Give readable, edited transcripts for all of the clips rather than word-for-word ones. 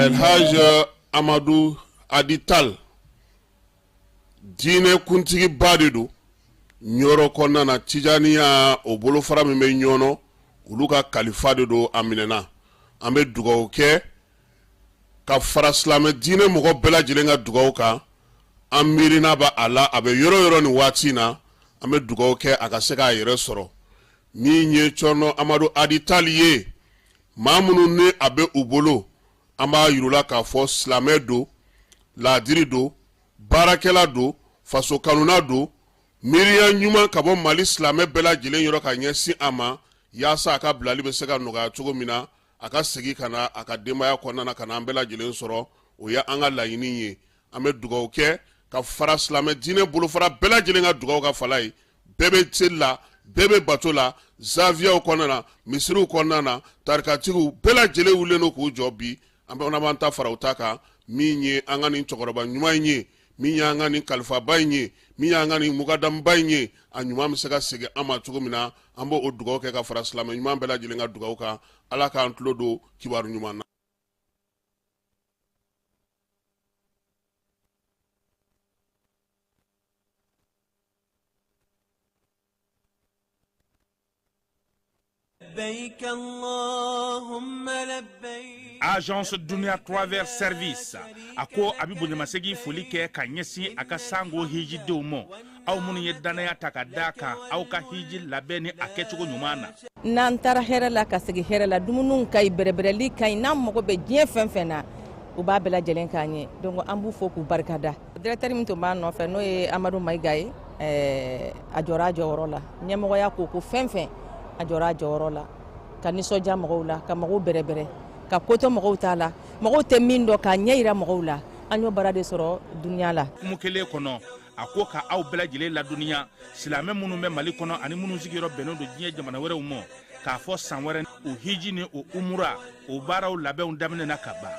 Elhaj Amadu Hadi Tal diinɛ kuntigiba de don Ɲɔrɔ kɔnɔna na Tijaniya o bolofara min bɛ Ɲɔnɔ olu ka kalifa de don a minɛna an bɛ dugawu kɛ ka fara silamɛ diinɛ mɔgɔ bɛɛ lajɛlen ka dugawu kan an miirina bɛ a la a bɛ yɔrɔ yɔrɔ nin waati in na an bɛ dugawu kɛ a ka se k'a yɛrɛ sɔrɔ min ye Cɔrɔnɔ Amadu Hadi Tal ye maa minnu ni a bɛ u bolo an b'a yir'u la k'a fɔ silamɛ don laadiri don baarakɛla don faso kanuna don miiriya ɲuman ka bɔ Mali silamɛ bɛɛ lajɛlen yɔrɔ ka ɲɛsin a ma yaasa a ka bilali bɛ se ka nɔgɔya cogo min na a ka segin ka na a ka denbaya kɔnɔna na ka na an bɛɛ lajɛlen sɔrɔ o ye an ka laɲini ye an bɛ dugawu kɛ ka fara silamɛ diinɛ bolofara bɛɛ lajɛlen ka dugawu kan fala ye bɛɛ bɛ seli la bɛɛ bɛ bato la zawiyaw kɔnɔna na misiriw kɔnɔna na tarikatigiw bɛɛ lajɛlen wulilen don k'u jɔ bi an bɛ b'an ta fara u ta kan min ye an ka nin cɛkɔrɔba ɲuman in ye min y'an ka nin kalifaba in ye min y'an ka nin mukadamuba in ye a ɲuman bɛ se ka segin an ma cogo min na an b'o dugawu kɛ ka fara silamɛ ɲuman bɛɛ lajɛlen ka dugawu kan ala k'an tulo don kibaru ɲuman na. Agence Dunia Travel Service a ko a bɛ bonyamasegin foli kɛ ka ɲɛsin a ka sango hijidenw ma aw minnu ye dannaya ta ka da kan aw ka hiji labɛn ni a kɛcogo ɲuman na. N'an taara hɛrɛ la ka segin hɛrɛ la dumuniw ka ɲi bɛrɛbɛrɛli ka ɲi n'an mago bɛ diɲɛ fɛn fɛn na u b'a bɛɛ lajɛlen k'an ye donc an b'u fo k'u barikada. Directeur min tun b'a nɔfɛ n'o ye Amadu Mayiga ye ɛɛ a jɔra a jɔyɔrɔ la ɲɛmɔgɔya ko ko fɛn fɛn a jɔra a jɔyɔrɔ la ka nisɔndiya mɔgɔw la ka mɔgɔw bɛrɛbɛrɛ ka ko to mɔgɔw ta la mɔgɔw tɛ min dɔn k'a ɲɛ yira mɔgɔw la an y'o baara de sɔrɔ dunuya la. Hukumu kelen kɔnɔ a ko ka aw bɛɛ lajɛlen ladɔnniya silamɛ minnu bɛ mali kɔnɔ ani minnu sigiyɔrɔ bɛnnen don diɲɛ jamana wɛrɛw ma k'a fɔ san wɛrɛ o hiji ni o umura o baaraw labɛnw daminɛna ka ban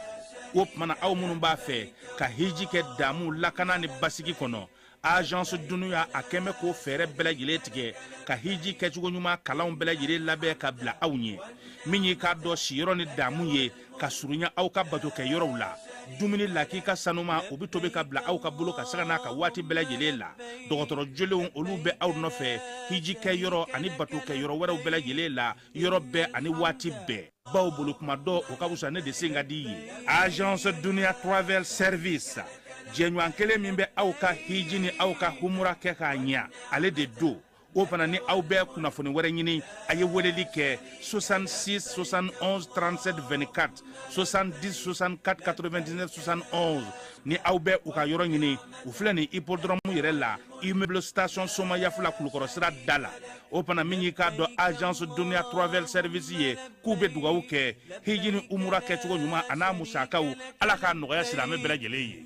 o tuma na aw minnu b'a fɛ ka hiji kɛ damu lakana ni basigi kɔnɔ agence dunuya a kɛn bɛ k'o fɛɛrɛ bɛɛ lajɛlen tigɛ ka hiji kɛcogo ɲuman kalanw bɛɛ lajɛlen labɛn ka bila aw ɲɛ min y'i k'a dɔn siyɔrɔ ni damu ye ka surunya aw ka bato kɛ yɔrɔw la dumuni lakika sanuma o bɛ tobi ka bila aw ka bolo kan sanga n'a ka waati bɛɛ lajɛlen la dɔgɔtɔrɔ jolenw olu bɛ aw nɔfɛ hiji kɛ yɔrɔ ani bato kɛ yɔrɔ wɛrɛw bɛɛ lajɛlen la yɔrɔ bɛɛ ani waati bɛɛ baw bolo kuma dɔ o ka fisa ne de sen ka di ye agence dunia travel service jɛɲɔgɔn kelen min bɛ aw ka hiji ni aw ka humura kɛ k'a ɲɛ ale de don o fana ni aw bɛ kunnafoni wɛrɛ ɲini a ye weleli kɛ 66 71 37 24 70 64 99 71 ni aw bɛ u ka yɔrɔ ɲini u filɛ nin hippodrome yɛrɛ la immeuble station somayafula kulukɔrɔ sira da la o fana min y'i k'a dɔn agence dunia travel service ye k'u bɛ dugawu kɛ hiji ni umura kɛcogo ɲuman a n'a musakaw ala k'a nɔgɔya silamɛ bɛɛ lajɛlen ye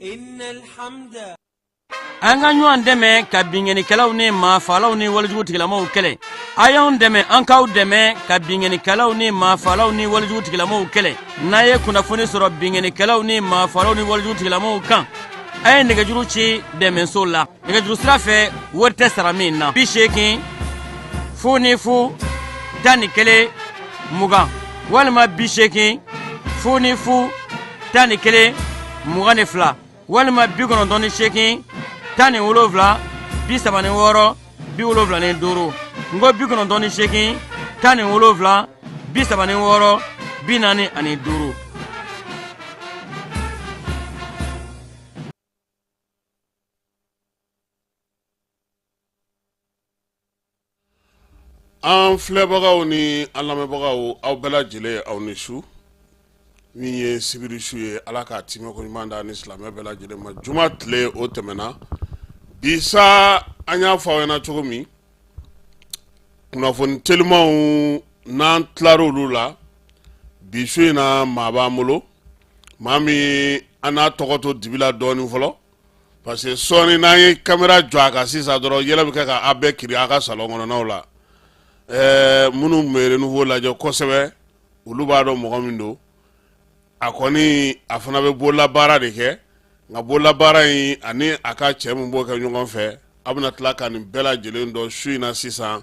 An ka ɲɔgɔn dɛmɛ ka binkannikɛlaw ni maafaalaw ni walejugu tigilamaw kɛlɛ a y'anw dɛmɛ an k'aw dɛmɛ ka binkannikɛlaw ni maafaalaw ni walejugu tigilamaw kɛlɛ n'a ye kunnafoni sɔrɔ binkannikɛlaw ni maafaalaw ni walejugu tigilamaw kan a ye nɛgɛjuru ci dɛmɛso la nɛgɛjuru sira fɛ wari tɛ sara min na 80 00 11 20 walima 80 00 11 22 walima 98 17 36 75 n ko 98 17 36 45. An filɛbagaw ni an lamɛnbagaw, aw bɛɛ lajɛlen, aw ni su. Min ye sibiri su ye, Ala k'a timɛ ko ɲuman d'an ni silamɛ bɛɛ lajɛlen ma. Juma tile o tɛmɛna bi sa, an y'a fɔ aw ɲɛna cogo min, kunnafoni telimanw n'an tilara olu la bi su in na, maa b'an bolo, maa min an n'a tɔgɔ to dibi la dɔɔnin fɔlɔ, parce que sɔɔni n'an ye kamera jɔ a kan sisan dɔrɔn, yɛlɛ bɛ kɛ ka aw bɛɛ kiri aw ka salon kɔnɔnaw la. Minnu tun bɛ Renouveau lajɛ kosɛbɛ, olu b'a dɔn mɔgɔ min don. A kɔni a fana bɛ bololabaara de kɛ, nka bololabaara in ani a ka cɛ min b'o kɛ ɲɔgɔn fɛ, a bɛna tila ka nin bɛɛ lajɛlen dɔn su in na sisan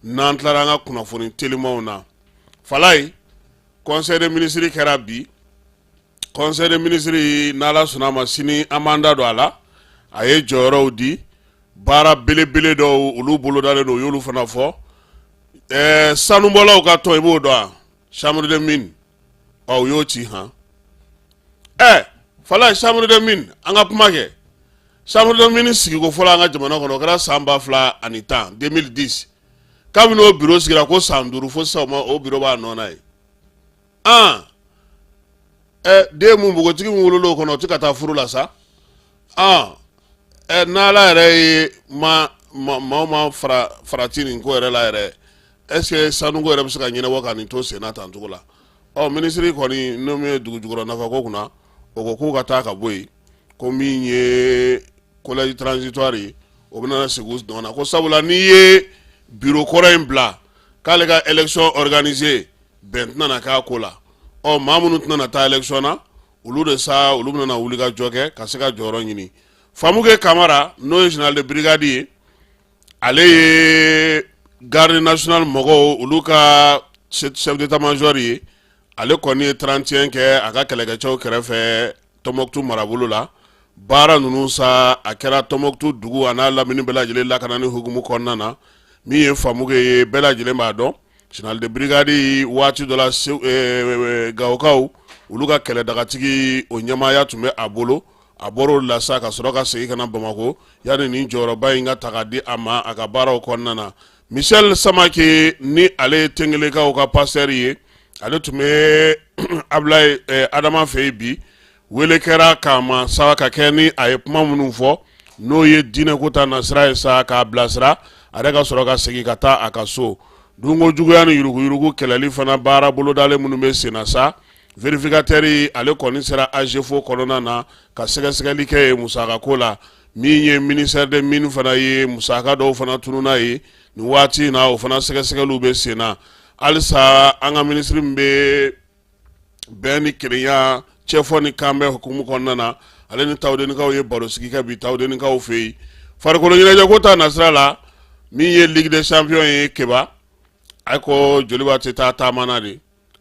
n'an tilara an ka kunnafoni telimanw na. Falayi, conseil des ministres kɛra bi. Conseil des ministres, n'Ala sɔnna a ma, sini an b'an da don a la. A ye jɔyɔrɔw di, baara belebele dɔw olu bolodalen don, u y'olu fana fɔ. Sanubɔlaw ka tɔn, i b'o dɔn wa? Chambre des mines, ɔ u y'o ci han. Falayi, chambre des mines, an ka kuma kɛ. Chambre des mines sigiko fɔlɔ an ka jamana kɔnɔ, o kɛra san 2010, 2010. Kabini o bureau sigira ko san 5, fo sisan o bureau b'a nɔ na yen. Aa, den mun npogotigi min wolola o kɔnɔ, o tɛ ka taa furu la sa. Aa, n'Ala yɛrɛ ye ma maaw ma farati nin ko yɛrɛ la yɛrɛ, est ce que sanuko yɛrɛ bɛ se ka ɲɛnabɔ ka nin to sen na tan cogo la? Ɔ minisiri kɔni, n'o min ye dugu jukɔrɔ nafako kunna, o ko k'u ka taa ka bɔ yen, ko min ye collège transitoire ye, o bɛna segin u nɔ na, ko sabula n'i ye bureau kɔrɔ in bila k'ale ka élection organiser, bɛn tɛna na k'a ko la. Ɔ maa minnu tɛna na taa élection na, olu de sa, olu bɛna wuli ka jɔ kɛ ka se ka jɔyɔrɔ ɲini. Famuke Kamara, n'o ye général de brigade ye, ale ye garde nationale mɔgɔw olu ka chef d'état major ye. Ale kɔni ye 31 kɛ a ka kɛlɛkɛcɛw kɛrɛfɛ Tɔnbɔkutu marabolo la. Baara ninnu sa, a kɛra Tɔnbɔkutu dugu a n'a lamini bɛɛ lajɛlen lakanani hukumu kɔnɔna na. Min ye Famuke ye, bɛɛ lajɛlen b'a dɔn, général de brigade, waati dɔ la Gawokaw olu ka kɛlɛdagatigi, o ɲɛmaaya tun bɛ a bolo. A bɔra o la sa ka sɔrɔ ka segin ka na Bamakɔ yanni nin jɔyɔrɔba in ka ta ka di a ma a ka baaraw kɔnɔna na. Michel Samake, ni ale ye Tengelekaw ka pasteur ye, ale tun bɛ Abulaye Adama fɛ yen bi. Wele kɛra k'a ma sa ka kɛ ni a ye kuma minnu fɔ, n'o ye diinɛko ta nasira ye sa, k'a bilasira, a yɛrɛ ka sɔrɔ ka segin ka taa a ka so. Dunko juguya ni yuruguyurugu kɛlɛli fana baara bolodalen minnu bɛ sen na sa, vérificateur ale kɔni sera AGEFAU kɔnɔna na ka sɛgɛsɛgɛli kɛ yen musakako la. Min ye ministère des mines fana ye, musaka dɔw fana tununna yen nin waati in na, o fana sɛgɛsɛgɛliw bɛ sen na halisa. An ka minisiri min bɛ bɛn ni kelenya, cɛfɔ ni kanbɛn hukumu kɔnɔna na, ale ni Tawudenikaw ye barosigi kɛ bi Tawudenikaw fɛ yen. Farikolo ɲɛnajɛko ta nasira la, min ye Ligue des champions ye, Keba, a ko Joliba tɛ taa taama na de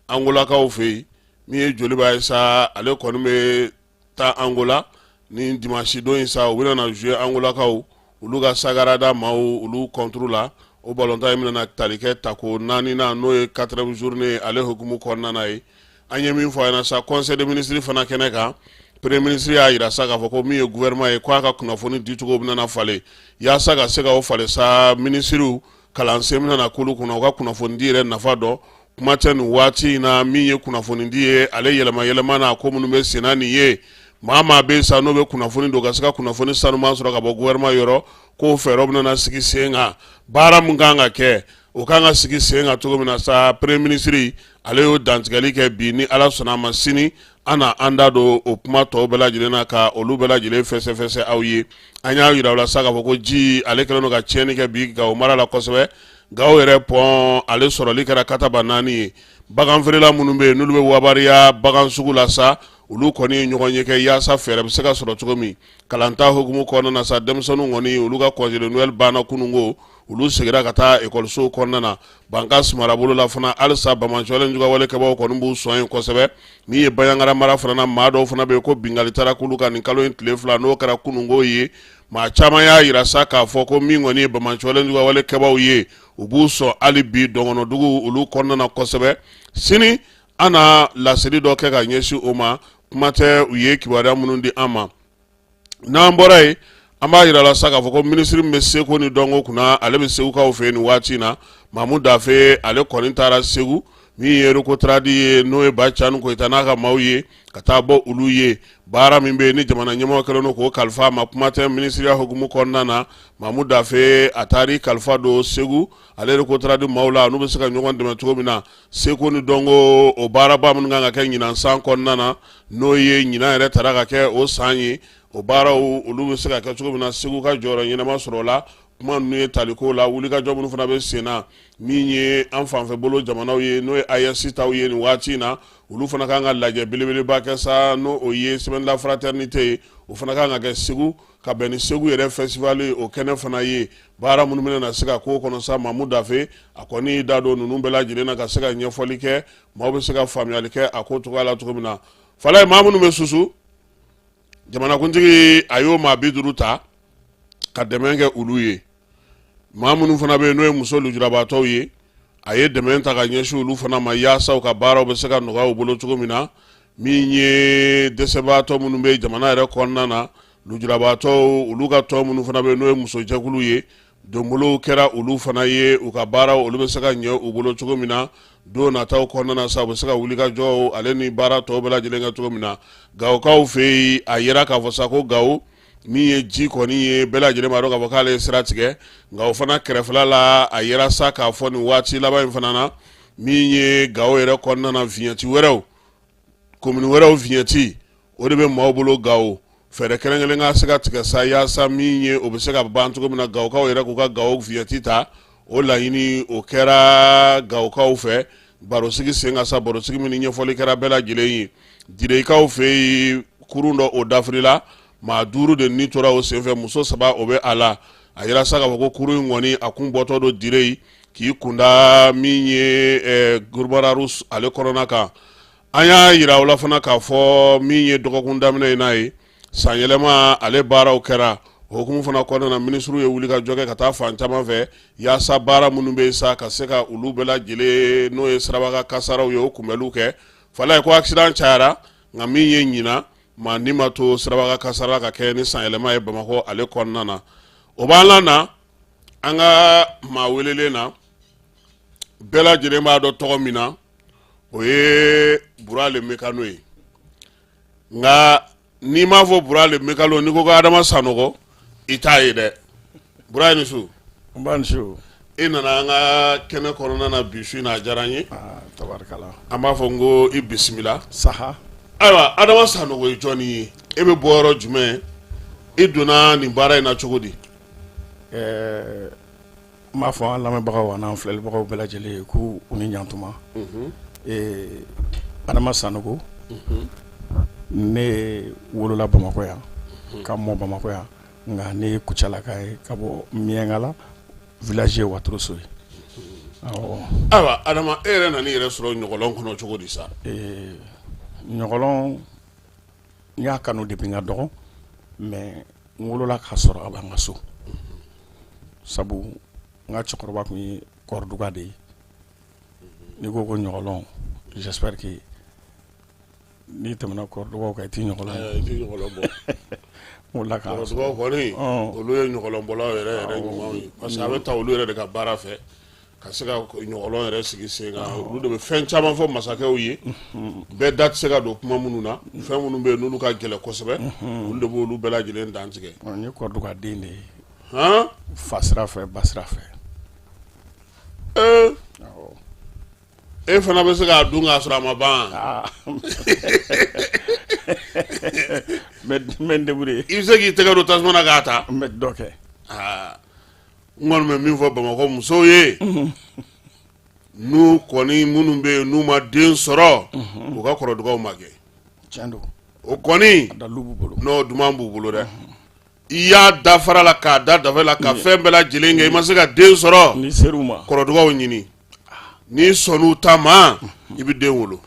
Angolakaw fɛ yen. Min ye Joliba ye sa, ale kɔni bɛ taa Angola ni dimanche don in sa, u bɛna na jouer Angolakaw olu ka Sagrada maaw olu contre la. O balontan in bɛna na tali kɛ tako naaninan, n'o ye quatrième journée ale hukumu kɔnɔna na ye. An ye min fɔ a ɲɛna sa, conseil des ministres fana kɛnɛ kan, premier ministre y'a jira sa k'a fɔ ko min ye gouvernement ye, k'a ka kunnafoni dicogo bɛna na falen. Yaasa ka se ka o falen sa, minisiriw kalansen bɛna na k'olu kunna, u ka kunnafonidi yɛrɛ nafa dɔn. Kuma tɛ nin waati in na, min ye kunnafonidi ye, ale yɛlɛma yɛlɛma n'a ko minnu bɛ senna nin ye, maa maa bɛ sa n'o bɛ kunnafoni don ka se ka kunnafoni sanuman sɔrɔ ka bɔ gouvernement yɔrɔ, k'o fɛɛrɛ bɛna na sigi sen kan. Baara min kan ka kɛ, o kan ka sigi sen kan cogo min na sa, premier ministre ale y'o dantigɛli kɛ bi. Ni Ala sɔnna a ma, sini an na an da don o kuma tɔw bɛɛ lajɛlen na ka olu bɛɛ lajɛlen fɛsɛfɛsɛ aw ye. An y'a jira u la sa k'a fɔ ko ji ale kɛlen don ka tiɲɛni kɛ bi Gawo mara la kosɛbɛ. Gawo yɛrɛ pont ale sɔrɔli kɛra kataba naani ye. Baganfeerela minnu bɛ yen, n'olu bɛ Wabariya bagan sugu la sa, olu kɔni ye ɲɔgɔn ye kɛ yaasa fɛɛrɛ bɛ se ka sɔrɔ cogo min kalanta hukumu kɔnɔna na sa. Denmisɛnninw kɔni, olu ka congé de Noël banna kununko, olu seginna ka taa ekɔlisow kɔnɔna na. Bankas marabolo la fana, halisa banbaanciwale juguyawale kɛbaaw kɔni b'u sɔn yen kosɛbɛ. Min ye Banjagara mara fana na, maa dɔw fana bɛ yen ko binkanni taara k'olu kan nin kalo in tile 2, n'o kɛra kununko ye. Maa caman y'a jira sa k'a fɔ ko min kɔni ye banbaanciwale juguyawale kɛbaaw ye, u b'u sɔn hali bi dɔgɔnɔdugu olu kɔnɔna na kosɛbɛ. Sini an na laseli dɔ kɛ ka ɲɛsin o ma. Kuma tɛ u ye kibaruya minnu di an ma. N'an bɔra yen, an b'a jira la sa k'a fɔ ko minisiri min bɛ seko ni dɔnko kunna, ale bɛ Segukaw fɛ yen nin waati in na. Mamu Dafe ale kɔni taara Segu min ye Recotrade ye n'o ye Ba Cani Koyita n'a ka maaw ye ka taa bɔ olu ye baara min bɛ yen ni jamana ɲɛmɔgɔ kɛlen don k'o kalifa a ma kuma tɛ minisiriya hukumu kɔnɔna na Mamu Dafe a taara i kalifa don Segu ale Recotrade maaw la n'u bɛ se ka ɲɔgɔn dɛmɛ cogo min na seko ni dɔnko o baaraba minnu kan ka kɛ ɲinan san kɔnɔna na n'o ye ɲinan yɛrɛ tara ka kɛ o san ye o baaraw olu bɛ se ka kɛ cogo min na Segu ka jɔyɔrɔ ɲɛnama sɔrɔ o la kuma ninnu ye taliko la wulikajɔ minnu fana bɛ sen na min ye an fanfɛ bolo jamanaw ye n'o ye AES taw ye nin waati in na olu fana kan ka lajɛ belebeleba kɛ sa n'o o ye semaine de la fraternité ye o fana kan ka kɛ Segu ka bɛn ni Segu yɛrɛ festival o kɛnɛ fana ye baara minnu bɛna na se ka k'o kɔnɔ sa Mamu Dafe a kɔni y'i da don ninnu bɛɛ lajɛlen na ka se ka ɲɛfɔli kɛ maaw bɛ se ka faamuyali kɛ a ko cogoya la cogo min na Falaye maa minnu bɛ susu jamanakuntigi a y'o maa 50 ta ka dɛmɛ kɛ olu ye maa minnu fana bɛ yen n'o ye muso lujurabaatɔw ye a ye dɛmɛ ta ka ɲɛsin olu fana ma yaasa u ka baaraw bɛ se ka nɔgɔya u bolo cogo min na min ye dɛsɛbaatɔ minnu bɛ jamana yɛrɛ kɔnɔna na lujurabaatɔw olu ka tɔn minnu fana bɛ yen n'o ye musojɛkulu ye donbolow kɛra olu fana ye u ka baaraw olu bɛ se ka ɲɛ u bolo cogo min na don nataw kɔnɔna na sa u bɛ se ka wulikajɔw ale ni baara tɔw bɛɛ lajɛlen kɛ cogo min na Gawokaw fɛ yen a yira k'a fɔ sa ko Gawo min ye ji kɔni ye bɛɛ lajɛlen b'a dɔn k'a fɔ k'ale ye sira tigɛ nka o fana kɛrɛfɛla la a yira sa k'a fɔ nin waati laban in fana na min ye Gawo yɛrɛ kɔnɔna na vignette wɛrɛw komini wɛrɛw vignette o de bɛ maaw bolo Gawo fɛɛrɛ kɛrɛnkɛrɛn ka se ka tigɛ sa yaasa min ye o bɛ se ka ban cogo min na Gawokaw yɛrɛ k'u ka Gawo vignette ta o laɲini o kɛra Gawokaw fɛ barosigi sen kan sa barosigi min ni ɲɛfɔli kɛra bɛɛ lajɛlen ye Direkaw fɛ yen kurun dɔ o dafirila maa 5 de ni tora o senfɛ muso 3 o bɛ a la a yira sa k'a fɔ ko kurun in kɔni a kun bɔtɔ don Dire k'i kunda min ye Gourma-Rharous ale kɔnɔna kan an y'a yira aw la fana k'a fɔ min ye dɔgɔkun daminɛ in n'a ye sanyɛlɛma ale baaraw kɛra o hukumu fana kɔnɔna na minisiriw ye wulikajɔ kɛ ka taa fan caman fɛ yaasa baara minnu bɛ yen sa ka se ka olu bɛɛ lajɛlen n'o ye sirabakan kasaraw ye o kunbɛnliw kɛ Falaye ko accident cayara nka min ye ɲinan maa ni ma to sirabakan kasara ka kɛ ni sanyɛlɛma ye Bamakɔ ale kɔnɔna na o b'an la na an ka maa welelen na bɛɛ lajɛlen b'a dɔn tɔgɔ min na o ye Bura le mécano ye nka n'i m'a fɔ Bura le mécano n'i ko ko Adama Sanɔgɔ i t'a ye dɛ Bura i ni su. Nba ni su. E nana an ka kɛnɛ kɔnɔna na bi su in na a diyara n ye. Aa tabarikala. An b'a fɔ n ko i bisimila. Saha. Ayiwa Adama Sanɔgɔ ye jɔnni ye e bɛ bɔ yɔrɔ jumɛn i donna nin baara in na cogo di? Ɛɛ n b'a fɔ an lamɛnbagaw an'an filɛlibagaw bɛɛ lajɛlen ye ko u ni ɲantuma. Unhun. Ee Adama Sanogo. Unhun. Ne wolola Bamakɔ yan. Unhun. Ka mɔ Bamakɔ yan nka ne ye Kucalaka ye ka bɔ Miɲankala village ye Watoroso ye. Awɔ. Ayiwa Adama e yɛrɛ nana i yɛrɛ sɔrɔ ɲɔgɔlɔn kɔnɔ cogo di sa? Ee ɲɔgɔlɔn n y'a kanu depuis n ka dɔgɔ mais n wolola k'a sɔrɔ a b'an ka so sabu n ka cɛkɔrɔba tun ye kɔrɔduga de ye n'i ko ko ɲɔgɔlɔn j'espère que n'i tɛmɛna kɔrɔdugaw kan i tɛ ɲɔgɔlɔn bɔ kɔrɔdugaw kɔni olu ye ɲɔgɔlɔnbɔlaw yɛrɛ yɛrɛ ɲumanw ye parce que a bɛ taa olu yɛrɛ de ka baara fɛ ka se ka ɲɔgɔlɔn yɛrɛ sigi sen kan olu de bɛ fɛn caman fɔ masakɛw ye bɛɛ da tɛ se ka don kuma minnu na fɛn minnu bɛ yen n'olu ka gɛlɛn kosɛbɛ olu de b'olu bɛɛ lajɛlen dantigɛ n ye kɔrɔduga den de ye fa sira fɛ ba sira fɛ e fana bɛ se k'a dun k'a sɔrɔ a ma ban n bɛ n débrouiller i bɛ se k'i tɛgɛ don tasuma na k'a ta n bɛ dɔ kɛ n kɔni bɛ min fɔ Bamakɔ musow ye n'u kɔni minnu bɛ yen n'u ma den sɔrɔ u ka kɔrɔdugaw magɛn tiɲɛ don o kɔni dalu b'u bolo n'o duman b'u bolo dɛ i y'a da fara la k'a da dafe la ka fɛn bɛɛ lajɛlen kɛ i ma se ka den sɔrɔ n'i ser'u ma kɔrɔdugaw ɲini n'i sɔnn'u ta ma i bɛ den wolo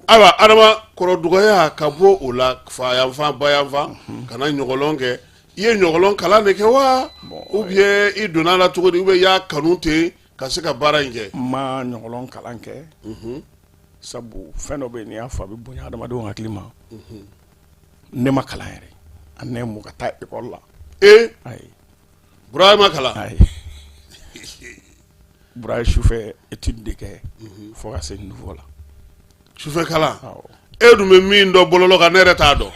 ayiwa Adama kɔrɔdugaya ka bɔ o la fa yanfan ba yanfan ka na ɲɔgɔlɔn kɛ i ye ɲɔgɔlɔn kalan de kɛ wa ou bien i donna a la cogo di ou bien i y'a kanu ten ka se ka baara in kɛ n ma ɲɔgɔlɔn kalan kɛ sabu fɛn dɔ bɛ yen n'i y'a fɔ a bɛ bonya adamadenw hakili ma ne ma kalan yɛrɛ a ne mɔ ka taa ekɔli la ee ayi Burama kalan ayi. Bura ye sufɛ étude de kɛ fo ka se niveau la. Sufɛ kalan? E dun bɛ min dɔn bɔlɔlɔ kan, ne yɛrɛ t'a dɔn.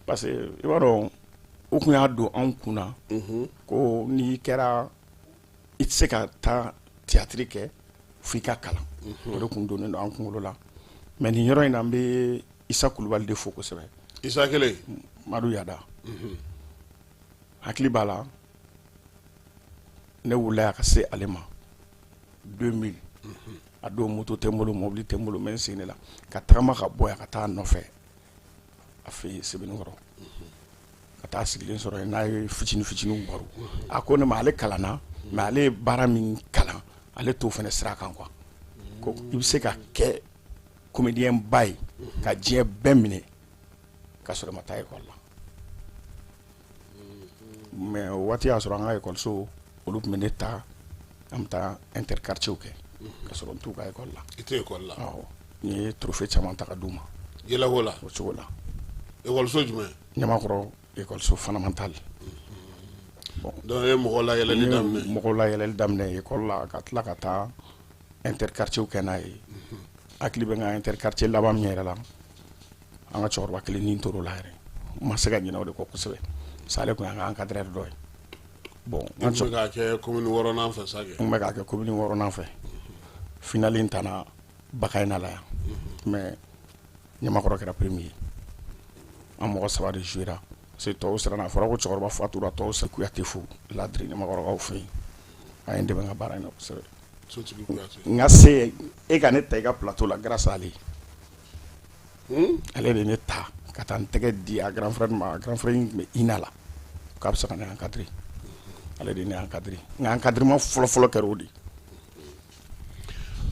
Parce que i b'a dɔn, u tun y'a don anw kun na ko n'i kɛra, i tɛ se ka taa théâtre kɛ fo i ka kalan. O de tun donnen don an kunkolo la. Mais nin yɔrɔ in na, n bɛ Isa Kulubali de fo kosɛbɛ. Isa kelen. Madu Yada hakili b'a la, ne wulila yan ka se ale ma 2000. A don, moto tɛ n bolo, mobili tɛ n bolo, n bɛ n sen de la ka tagama ka bɔ yan ka taa a nɔfɛ a fɛ yen Sebenikɔrɔ, ka taa sigilen sɔrɔ yen. N'a ye fitinin fitininw baro, a ko ne ma, ale kalanna, mais ale ye baara min kalan, ale t'o fana sira kan quoi, ko i bɛ se ka kɛ comédien ba ye ka diɲɛ bɛɛ minɛ ka sɔrɔ i ma taa école la. Mais o waati y'a sɔrɔ an ka école so, olu tun bɛ ne ta, an bɛ taa interquartier kɛ ka sɔrɔ n t'u ka école la. I tɛ école la? Awɔ, n ye trophée caman ta ka d'u ma. Yɛlɛko la? O cogo la. École so jumɛn? Ɲamakɔrɔ école so fondamental. Bon, donc e ye mɔgɔ layɛlɛli daminɛ? Mɔgɔw layɛlɛli daminɛ école la, ka tila ka taa interquartier kɛ n'a ye. Hakili bɛ n ka interquartier laban min yɛrɛ la, an ka cɛkɔrɔba kelen ni tor'o la yɛrɛ, n ma se ka ɲinɛ o de kɔ kosɛbɛ, parce que ale tun y'an ka encadreur dɔ ye. Bon, n tun bɛ k'a kɛ commune wɔɔrɔnan fɛ sa kɛ? N bɛ k'a kɛ commune wɔɔrɔnan fɛ. Finale in tanna Bakayina la yan, mais Ɲamakɔrɔ kɛra premier ye. An mɔgɔ saba de jouera, parce que tɔw siranna. A fɔra ko cɛkɔrɔba fatura, tɔw siranna. Kuyate fo ladiri Ɲamakɔrɔkaw fɛ yen, a ye n dɛmɛ n ka baara in na kosɛbɛ. Sotigi Kuyate. N ka se e ka ne ta i ka plateau la grâce à ale. Ale de ne ta ka taa n tɛgɛ di a grand frère ma. A grand frère in tun bɛ INA la, k'a bɛ se ka ne encadrer. Ale de ne encadrer. N ka encadrement fɔlɔ-fɔlɔ kɛra o de ye.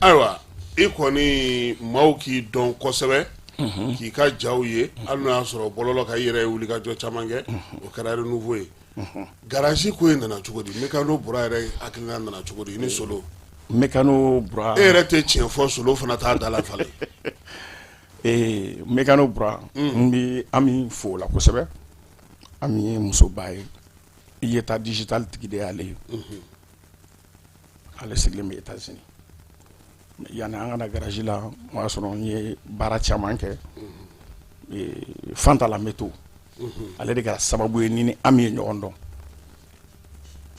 Ayiwa, i kɔni, maaw k'i dɔn kosɛbɛ k'i ka jaw ye, hali n'o y'a sɔrɔ bɔlɔlɔ kan, i yɛrɛ ye wulikajɔ caman kɛ, o kɛra renouveau ye. Garage ko in nana cogo di? Mécano Bura yɛrɛ hakilina nana cogo di i ni Solo? Mécano Bura. E yɛrɛ tɛ tiɲɛ fɔ, Solo fana t'a da la falen. Ee, Mécano Bura, n bɛ Ami fo o la kosɛbɛ. Ami ye musoba ye, Yeta digital tigi de y'ale ye. Ale sigilen bɛ États-Unis. Yanni an ka na garage la, o y'a sɔrɔ n ye baara caman kɛ. Fanta la métaux, ale de kɛra sababu ye ni Ami ye ɲɔgɔn dɔn.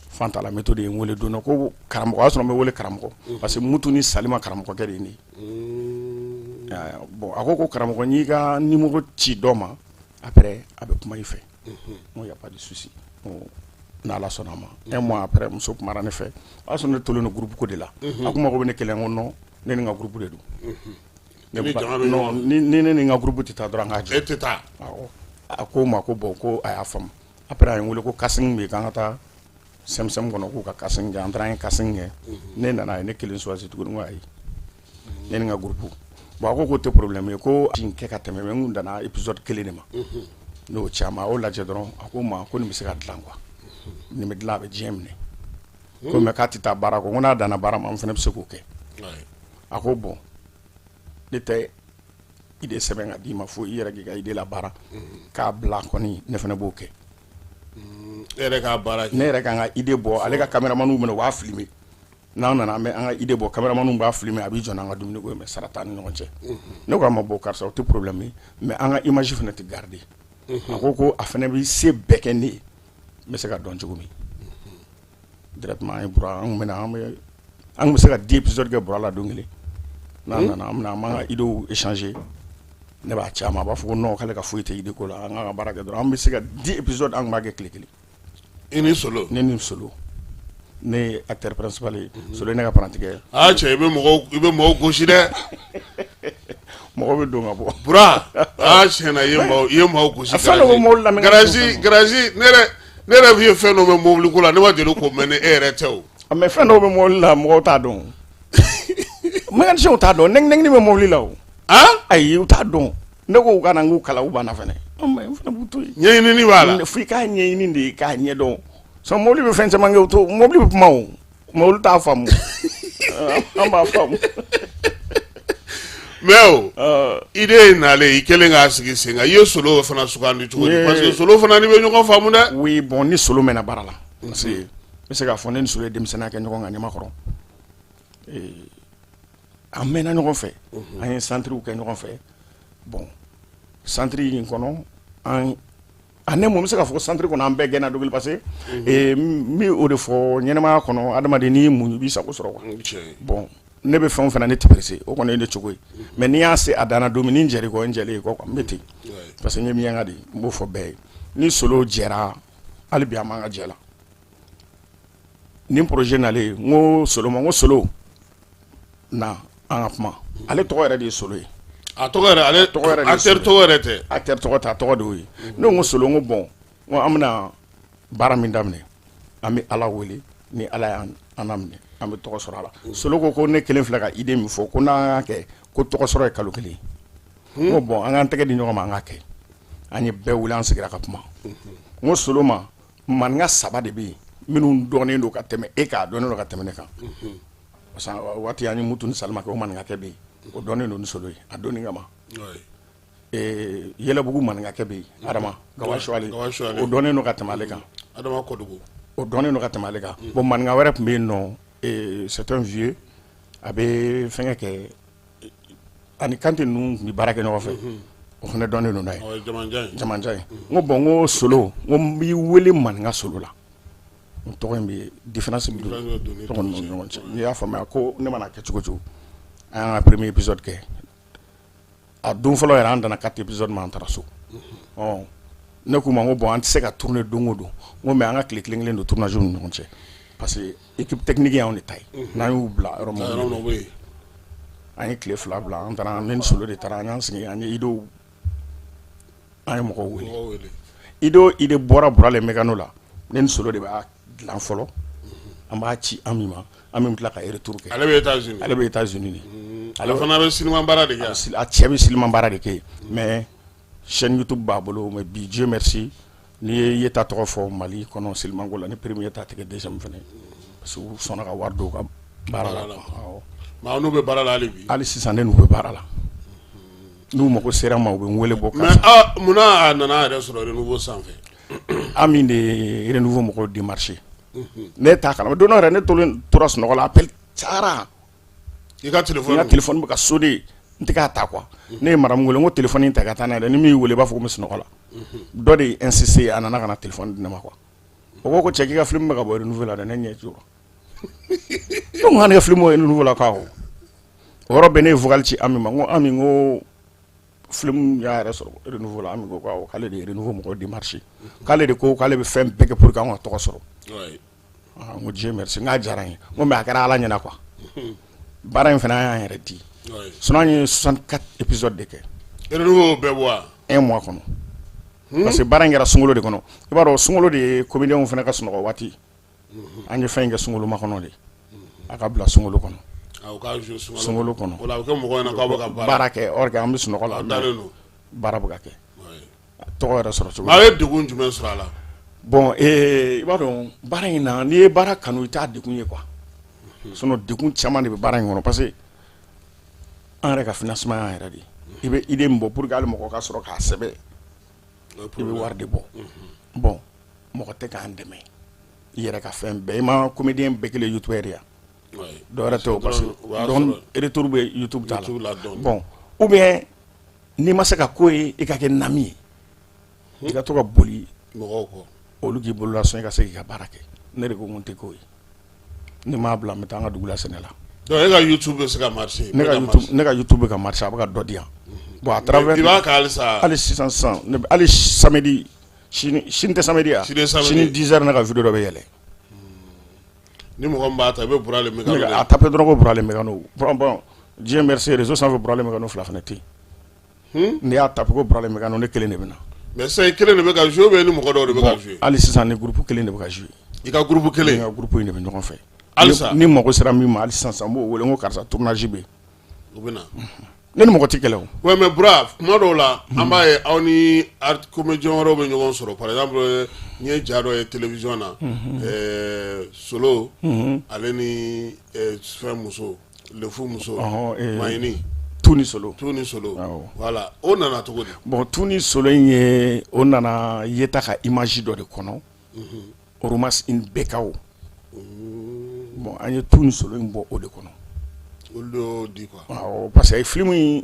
Fanta la métaux de ye n wele don dɔ ko karamɔgɔ. O y'a sɔrɔ n bɛ wele karamɔgɔ, parce que Mutu ni Salima karamɔgɔkɛ de ye ne ye. Bon, a ko ko karamɔgɔ, n y'i ka numéro ci dɔ ma, après a bɛ kuma i fɛ. N ko y a pas de souci, n'Ala sɔnna a ma. Un mois après, muso kumara ne fɛ. O y'a sɔrɔ ne tolen don groupe ko de la. A ko mago bɛ ne kelen. N ko non, ne ni n ka groupe de don. Non, ni ne ni n ka groupe tɛ taa dɔrɔn, an k'a jɔ. E tɛ taa? Awɔ. A ko n ma ko bon, ko a y'a faamu. Après a ye n wele ko casting bɛ yen, k'an ka taa CMCM kɔnɔ, k'u ka casting kɛ. An taara, an ye casting kɛ. Ne nana, a ye ne kelen choisi tuguni. N ko ayi, ne ni n ka groupe. Bon, a ko k'o tɛ problème ye, ko nin kɛ ka tɛmɛ, mais n kun danna épisode kelen de ma. N'o caman, a y'o lajɛ dɔrɔn, a ko n ma ko nin bɛ se ka dilan quoi, nin bɛ dilan, a bɛ diɲɛ minɛ ko, mais k'a tɛ taa baara kɔ. Ko n'a danna baara ma, n fana bɛ se k'o kɛ. A ko bon, ne tɛ idée sɛbɛn ka d'i ma fo i yɛrɛ k'i ka idée la baara k'a bila kɔni, ne fana b'o kɛ. E yɛrɛ k'a baara kɛ? Ne yɛrɛ ka n ka idée bɔ, ale ka caméramanw minɛ, u b'a filmer. N'an nana, an bɛ an ka idée bɔ, caméramanw b'a filmer, a b'i jɔ n'an ka dumuni ko ye, mais sara t'an ni ɲɔgɔn cɛ. Ne ko a ma, bon karisa, o tɛ problème ye, mais an ka image fana tɛ garder. A ko ko a fana bɛ se bɛɛ kɛ ne ye, n bɛ se ka dɔn cogo min. Directement an ye Bura, an kun bɛ na, an bɛ, an kun bɛ se ka 10 épisodes kɛ Bura la don kelen. N'an nana, an bɛna, an b'an ka idées échanger, ne b'a ci a ma, a b'a fɔ ko non, k'ale ka foyi tɛ idée ko la, an k'an ka baara kɛ dɔrɔn. An bɛ se ka 10 épisodes, an kun b'a kɛ tile kelen. I ni Solo? Ne ni Solo. Ne ye acteur principal ye, Solo ye ne ka parantikɛ ye. Aa cɛ, i bɛ mɔgɔw gosi dɛ. Mɔgɔ bɛ don ka bɔ. Bura, aa tiɲɛ na, i ye maaw gosi. Fɛn dɔ bɛ mobili la. Garage, ne yɛrɛ ye fɛn dɔ mɛn mobili ko la, ne ma deli k'o mɛn ni e yɛrɛ tɛ o. Mais fɛn dɔw bɛ mobili la, mɔgɔw t'a dɔn, mécaniciens t'a dɔn, nɛgɛ bɛ mobili la o. Ayi, u t'a dɔn. Ne ko u ka na, n k'u kalan, u banna fɛnɛ. Mais n fana b'u to yen. Ɲɛɲinini b'a la. Fo i k'a ɲɛɲini de k'a ɲɛdɔn. Sinon mobili bɛ fɛn caman kɛ, u t'o. Mobili bɛ kuma o, mais olu t'a faamu, an b'a faamu. Mais o idée in nalen, i kɛlen k'a sigi sen kan, i ye Solo fana sugandi cogo di? Parce que Solo fana ni bɛ ɲɔgɔn faamu dɛ. Oui, bon, ni Solo mɛnna baara la, parce que N bɛ se k'a fɔ ne ni Solo ye denmisɛnninya kɛ ɲɔgɔn kan Ɲamakɔrɔ. An mɛnna ɲɔgɔn fɛ, an ye centrew kɛ ɲɔgɔn fɛ. Bon, centre in kɔnɔ, an ne mɔ bɛ se k'a fɔ centre kɔnɔ an bɛɛ gɛnna don, parce que n bɛ o de fɔ ɲɛnamaya kɔnɔ, adamaden n'i muɲu i b'i sago sɔrɔ quoi. Bon, ne bɛ fɛn o fɛn na, ne tɛ pressé, o kɔni ye ne cogo ye. Mais n'i y'a se a danna don min, ni n jɛr'i kɔ, n jɛlen i kɔ quoi, n bɛ ten, parce que n ye miyanka de ye, n b'o fɔ bɛɛ ye. Ni Solo jɛra, hali bi an b'an ka jɛ la. Ni projet nalen, n ko Solo ma, n ko Solo, na an ka kuma. Ale tɔgɔ yɛrɛ de ye Solo ye. A tɔgɔ yɛrɛ, ale tɔgɔ yɛrɛ, acteur tɔgɔ yɛrɛ tɛ? Acteur tɔgɔ tɛ, a tɔgɔ de y'o ye. Ne ko Solo, n ko bon, n ko an bɛna baara min daminɛ, an bɛ Ala wele, ni Ala y'an minɛ, an bɛ tɔgɔ sɔrɔ a la. Solo ko ko ne kelen filɛ ka idée min fɔ, ko n'an y'a kɛ, ko tɔgɔ sɔrɔ ye kalo kelen. N ko bon, an k'an tɛgɛ di ɲɔgɔn ma, an k'a kɛ. An ye bɛɛ wele, an sigira ka kuma. N ko Solo ma, maninka saba de bɛ yen minnu dɔnnen don ka tɛmɛ e kan, a dɔnnen don ka tɛmɛ ne kan, parce que waati an ye Mutu ni Salima kɛ, o maninkakɛ bɛ yen, o dɔnnen don ni Solo ye a donni kama. Yɛlɛbugu maninkakɛ bɛ yen, Adama Gawa Suwale, o dɔnnen don ka tɛmɛ ale kan. Adama Kodugu. O dɔnnen don ka tɛmɛ ale kan. Bon, maninka wɛrɛ tun bɛ yen nɔ, c'est un vieux, a bɛ fɛnkɛ kɛ, ani Kante ninnu tun bɛ baara kɛ ɲɔgɔn fɛ, o fana dɔnnen don n'a ye, jamanjan ye. N ko bon, n ko Solo, n ko n b'i wele maninka Solo la, n tɔgɔ in bɛ différence bɛ don tɔgɔ ninnu ni ɲɔgɔn cɛ, n'i y'a faamuya. Ko ne mana kɛ cogo cogo, an y'an ka premier épisode kɛ. A don fɔlɔ yɛrɛ, an danna quatre épisode ma, an taara so. Ɔ, ne k'u ma, n ko bon, an tɛ se ka tourner don o don, n ko mais an ka tile kelen kelen don tournage ni ɲɔgɔn cɛ, parce que équipe technique y'anw de ta ye, n'an y'u bila yɔrɔ min, an ye tile 2 bila. An taara, ne ni Solo de taara, an y'an sigi, an ye idéew, an ye mɔgɔw wele. Idée o idée bɔra Burale Mécano la, ne ni Solo de b'a dilan fɔlɔ, an b'a ci Ami ma, Ami bɛ tila ka retour kɛ. Ale bɛ États-Unis? Ale bɛ États-Unis de. Ale fana bɛ cinéma baara de kɛ? A cɛ bɛ cinéma baara de kɛ, mais chaîne YouTube b'a bolo. Mais bi, Dieu merci, n'i ye Yeta tɔgɔ fɔ Mali kɔnɔ cinéma ko la, ni premier ta tigɛ, deuxième fana, parce que u sɔnna ka wari don u ka baara la. Awɔ. Mais aw n'u bɛ baara la hali bi? Hali sisan, ne n'u bɛ baara la. N'u mago sera n ma, u bɛ n wele bɔ. Mais ah, munna a nana a yɛrɛ sɔrɔ Renouveau sanfɛ? Ami de ye Renouveau mɔgɔw démarché. Ne t'a kalama. Don dɔ yɛrɛ, ne tolen tora sunɔgɔ la, appel cayara. I ka téléphone? N ka téléphone bɛ ka sonner, n tɛ k'a ta quoi. Ne ye madame wele, n ko téléphone in ta ka taa n'a ye dɛ, ni min y'i wele, i b'a fɔ ko n bɛ sunɔgɔ la. Dɔ de ye insisté, a nana ka na téléphone di ne ma quoi. O ko ko cɛ, k'i ka film bɛ ka bɔ Renouveau la dɛ. Ne ɲɛ jɔra, ne ko ne ka film bɔ Renouveau la? K'awɔ. O yɔrɔ bɛɛ, ne ye vocal ci Ami ma, n ko Ami, n ko film y'a yɛrɛ sɔrɔ Renouveau la. Ami ko awɔ, k'ale de ye Renouveau mɔgɔw démarché, k'ale de ko k'ale bɛ fɛn bɛɛ kɛ pour que anw ka tɔgɔ sɔrɔ. N ko Dieu merci, n k'a diyara n ye, n ko mais a kɛra Ala ɲɛna quoi. Baara in fana, an y'an yɛrɛ di, sinon an ye 64 épisodes de kɛ. Renouveau bɛɛ bɔ wa? Un mois kɔnɔ, parce que baara in kɛra sunkalo de kɔnɔ. I b'a dɔn, sunkalo de ye comédiens fana ka sunɔgɔ waati. An ye fɛn in kɛ sunkalo makɔnɔ de, a ka bila sunkalo kɔnɔ. Sunkalo kɔnɔ, baara kɛ, or que an bɛ sunɔgɔ la, baara bɛ ka kɛ, tɔgɔ yɛrɛ sɔrɔ cogo. A ye degun jumɛn sɔrɔ a la? Bon, i b'a dɔn, baara in na, n'i ye baara kanu, i t'a degun ye quoi. Sinon degun caman de bɛ baara in kɔnɔ, parce que an yɛrɛ ka financement y'an yɛrɛ de ye. I bɛ idée min bɔ pour que hali mɔgɔ ka sɔrɔ k'a sɛbɛn, i bɛ wari de bɔ. Bon, mɔgɔ tɛ k'an dɛmɛ, i yɛrɛ ka fɛn bɛɛ. I ma comédien bɛɛ kelen youtubeur ye yan, dɔwɛrɛ tɛ o, parce que donc retour bɛ YouTube ta la. Bon, ou bien n'i ma se ka ko ye, i ka kɛ nami ye, i ka to ka boli mɔgɔw kɔ, olu k'i bolola sɔn, i ka se k'i ka baara kɛ. Ne de ko n tɛ k'o ye, ni m'a bila, n bɛ taa an ka dugu la sɛnɛ la. Donc e ka YouTube bɛ se ka marcher? Ne ka YouTube bɛ ka marcher, a bɛ ka dɔ di yan. Bon, à travers I b'a kɛ halisa? Hali sisan sisan, hali samedi, sini, sini tɛ samedi ya? Sini ye samedi. Sini 10 heures, ne ka vidéo dɔ bɛ yɛlɛ. Ni mɔgɔ min b'a ta, i bɛ Burale Mécano. A tapé dɔrɔn ko Burale Mécano. Bon, Dieu merci, réseau sanfɛ, Burale Mécano fila fana tɛ yen. N'i y'a tapé ko Burale Mécano, ne kelen de bɛ na. Mais sisan, i kelen de bɛ ka jouer ou bien ni mɔgɔ dɔw de bɛ ka jouer? Hali sisan, ni groupe kelen de bɛ ka jouer. I ka groupe kelen? Ne ka groupe in de bɛ ɲɔgɔn fɛ. Halisa? Ni mago sera min ma, hali sisan sisan, n b'o wele, n ko karisa, tournage bɛ yen. U bɛ na. Ne ni mɔgɔ tɛ kɛlɛ o. Ouais, mais Bura, kuma dɔw la, an b'a ye aw ni art comédien wɛrɛw bɛ ɲɔgɔn sɔrɔ. Par exemple, n ye ja dɔ ye télévision na, Solo ale ni fɛn muso, Lefu muso, Mayini. Tu ni Solo. Tu ni Solo, voilà, o nana cogo di? Bon, Tu ni Solo in ye, o nana Yeta ka image dɔ de kɔnɔ, Oromas in Bekaw. Bon, an ye Tu ni Solo in bɔ o de kɔnɔ. Olu de y'o di quoi. Awɔ, parce que film in,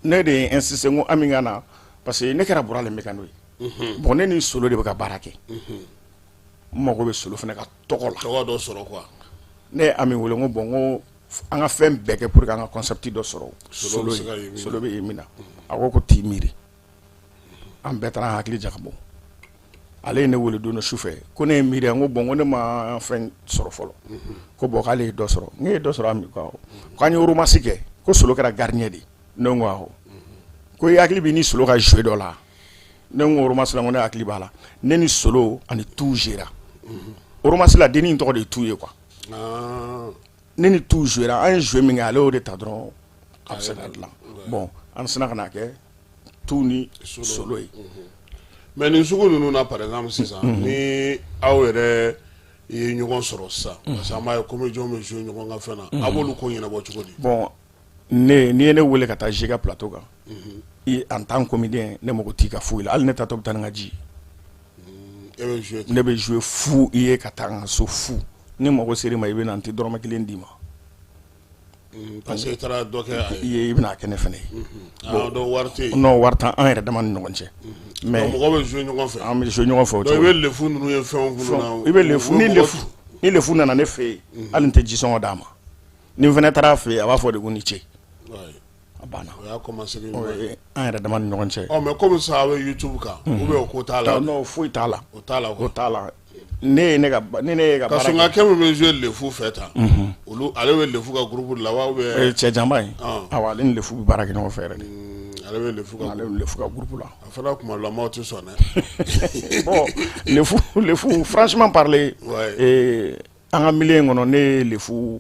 ne de ye insisté n ko Ami ka na, parce que ne kɛra Bura le mécano ye. Bon, ne ni Solo de bɛ ka baara kɛ, n mago bɛ Solo fana ka tɔgɔ la. Tɔgɔ dɔ sɔrɔ quoi. Ne ye Ami wele, n ko bon, n ko an ka fɛn bɛɛ kɛ pour que an ka concept dɔ sɔrɔ. Solo bɛ se ka ye min na. Solo bɛ ye min na. A ko t'i miiri. An bɛɛ taara an hakili jagabɔ. Ale ye ne wele don dɔ su fɛ ko ne ye miiri, n ko bon, ko ne ma fɛn sɔrɔ fɔlɔ. Ko bon, k'ale ye dɔ sɔrɔ. Ne ye dɔ sɔrɔ, Ami ko awɔ. Ko an ye romance kɛ, ko Solo kɛra gardien de ye. Ne ko awɔ. Ko i hakili bɛ ni Solo ka jouer dɔ la? Ne ko romance la, n ko ne hakili b'a la, ne ni Solo ani Tu jouera romance la. Dennin tɔgɔ de ye Tu ye quoi. Ne ni Tu jouera, an ye jouer min kɛ, ale y'o de ta dɔrɔn, a bɛ se ka dilan. Bon, an sina ka na kɛ Tu ni Solo ye. Mais nin sugu ninnu na, par exemple sisan, ni aw yɛrɛ ye ɲɔgɔn sɔrɔ sisan, parce que an b'a ye comédien bɛ jouer ɲɔgɔn ka fɛn na, a b'olu ko ɲɛnabɔ cogo di? Bon, ne, n'i ye ne wele ka taa jouer ka plateau kan, i en tant que comédien, ne mago t'i ka foyi la. Hali ne tatɔ bɛ taa ni n ka ji ye. E bɛ jouer Ne bɛ jouer fu i ye ka taa n ka so fu. Ni mago ser'i ma, i bɛ na, n tɛ dɔrɔmɛ kelen d'i ma. Parce que i taara dɔ kɛ a I ye, i bɛna kɛ ne fana ye. Ah, donc wari tɛ yen. Non, wari t'an an yɛrɛ dama ni ɲɔgɔn cɛ, mais mɔgɔ bɛ jouer ɲɔgɔn fɛ. An bɛ jouer ɲɔgɔn fɛ o Donc i cogo. bɛ lefu ninnu ye fɛnw minnu na. I bɛ lefu u ni bɛ mɔgɔ lefu ni lefu nana ne fɛ yen, hali n tɛ jisɔngɔ d'a ma. Ni n fana taara a fɛ yen, a b'a fɔ de ko ni ce. A banna. O y'a commencé. O ye an yɛrɛ dama ni ɲɔgɔn cɛ. Ɔ, mais comme ça a bɛ YouTube kan ou bien o ko t'a la? Non, foyi t'a la. O t'a la O quoi. t'a la. Ne ye ne ka ni ne ye ka Ka baara sɔn ka kɛ. kɛ min bɛ jouer lefu fɛ tan, olu ale bɛ lefu ka groupe de la wa ou bien? Cɛ janba in. Ah. Awɔ, ale ni lefu bɛ baara kɛ ɲɔgɔn fɛ yɛrɛ de. Ale bɛ lefu ka Ale ni lefu ka groupe la. A fana kuma dɔ la maaw tɛ sɔn dɛ. Bon, lefu, franchement parler, an ka milieu in kɔnɔ, ne ye lefu,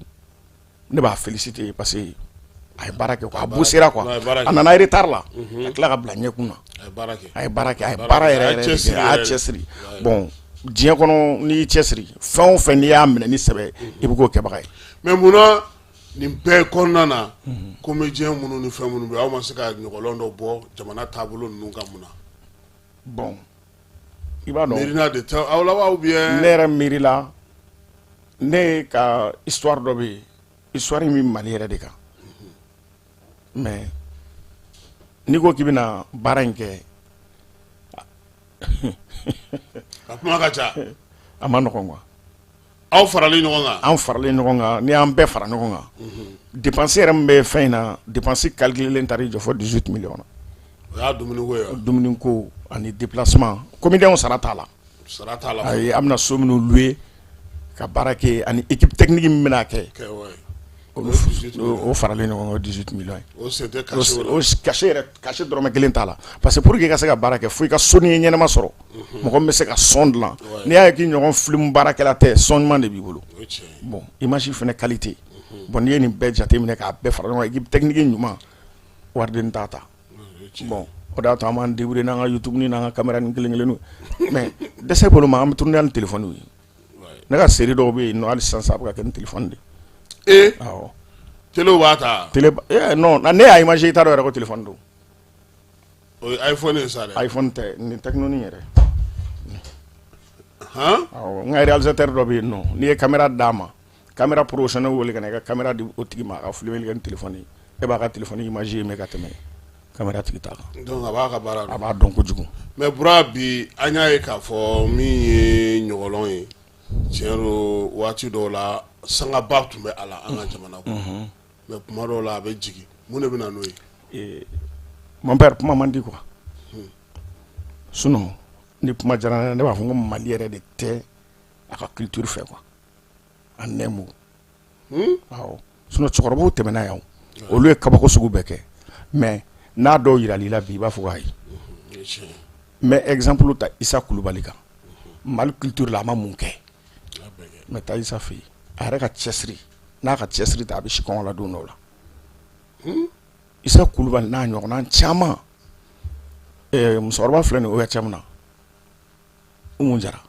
ne b'a féliciter parce que a ye baara kɛ quoi, a bossera quoi. A ye baara kɛ. A nana retard la ka tila ka bila ɲɛkun na. A ye baara kɛ. A ye baara kɛ, a ye baara yɛrɛ A ye yɛrɛ de kɛ. cɛsiri A y'a yɛrɛ de. cɛsiri. Bon, diɲɛ kɔnɔ, n'i y'i cɛsiri fɛn o fɛn, n'i y'a minɛ ni sɛbɛ, i bɛ k'o kɛbaga ye. Mais munna nin bɛɛ kɔnɔna na, comédien minnu ni fɛn minnu bɛ yen, aw ma se ka ɲɔgɔlɔn dɔ bɔ jamana taabolo ninnu kan, mun na? Bon, i b'a dɔn, Miirina de tɛ aw la wa ou bien? Ne yɛrɛ miiri la, ne ka histoire dɔ bɛ yen, histoire in bɛ Mali yɛrɛ de kan. Mais n'i ko k'i bɛna baara in kɛ, A kuma ka ca. A ma nɔgɔn quoi. Aw faralen ɲɔgɔn kan. An faralen ɲɔgɔn kan, n'i y'an bɛɛ fara ɲɔgɔn kan, dépense yɛrɛ min bɛ fɛn in na, dépense calculelen taara i jɔ fɔ 18 millions na. O y'a dumuniko ye wa? Dumuni ko ani déplacement, comédien sara t'a la. Sara t'a la. Ayi, an bɛna so minnu louer ka baara kɛ ani équipe technique min bɛna kɛ, kɛ ouais. Olu O ye 18 millions. o faralen ɲɔgɔn kan, 18 millions ye. O sen tɛ cachet o la. O cachet yɛrɛ, cachet dɔrɔmɛ kelen t'a la, parce que pour que i ka se ka baara kɛ, fo i ka sonnier ɲɛnama sɔrɔ, mɔgɔ min bɛ se ka son dilan. N'i y'a ye k'i ɲɔgɔn film baarakɛla tɛ, son ɲuman de b'i bolo. O ye tiɲɛ ye. Bon, image fana qualité. Bon, n'i ye nin bɛɛ jateminɛ k'a bɛɛ fara ɲɔgɔn kan, équipe technique ɲuman, wariden t'a ta. Bon, o de y'a to an b'an débrouiller n'an ka YouTube ni n'an ka caméra ni kelen kelenninw. Mais dɛsɛ bolo ma, an bɛ tourner ni téléphone ye. Ne ka série dɔw bɛ yen nɔ, hali sisan sa, a bɛ ka kɛ ni téléphone de. Ee. Awɔ. Télé b'a ta. Télé non, ne y'a imaginer, i t'a dɔn yɛrɛ ko téléphone don. O ye iPhone ye sa dɛ. iPhone tɛ, nin Tecno yɛrɛ. Han. Awɔ, n ka réalisateur dɔ bɛ yen nɔ, n'i ye caméra d'a ma, caméra professionnel wele ka na i ka caméra di o tigi ma, a ka filmer kɛ ni téléphone ye, e b'a ka téléphone image ye ka tɛmɛ caméra tigi ta kan. Donc a b'a ka baara A dɔn. b'a dɔn kojugu. Mais Bura, bi an y'a ye k'a fɔ min ye ɲɔgɔlɔn ye, tiɲɛ don, waati dɔw la sangaba tun bɛ a la an ka jamana kɔnɔ, mais kuma dɔw la a bɛ jigin. Mun de bɛ na n'o ye? Mon père, kuma man di quoi. Sinon ni kuma diyara n ye, ne b'a fɔ ko Mali yɛrɛ de tɛ a ka culture fɛ quoi, en un mot. Awɔ, sinon cɛkɔrɔbaw tɛmɛna yan, olu ye kabako sugu bɛɛ kɛ, mais n'a dɔw yiral'i la bi, i b'a fɔ ko ayi. O ye tiɲɛ ye. N bɛ exemple ta Isa Kulubali kan. Mali culture la, a ma mun kɛ? A bɛɛ kɛ. Mais taa Isa fɛ yen, a yɛrɛ ka cɛsiri n'a ka cɛsiri ta, a bɛ si kɔngɔ la don dɔw la. Isa Kulubali n'a ɲɔgɔnna caman. Musokɔrɔba filɛ nin ye ORTM na, Umu Jara,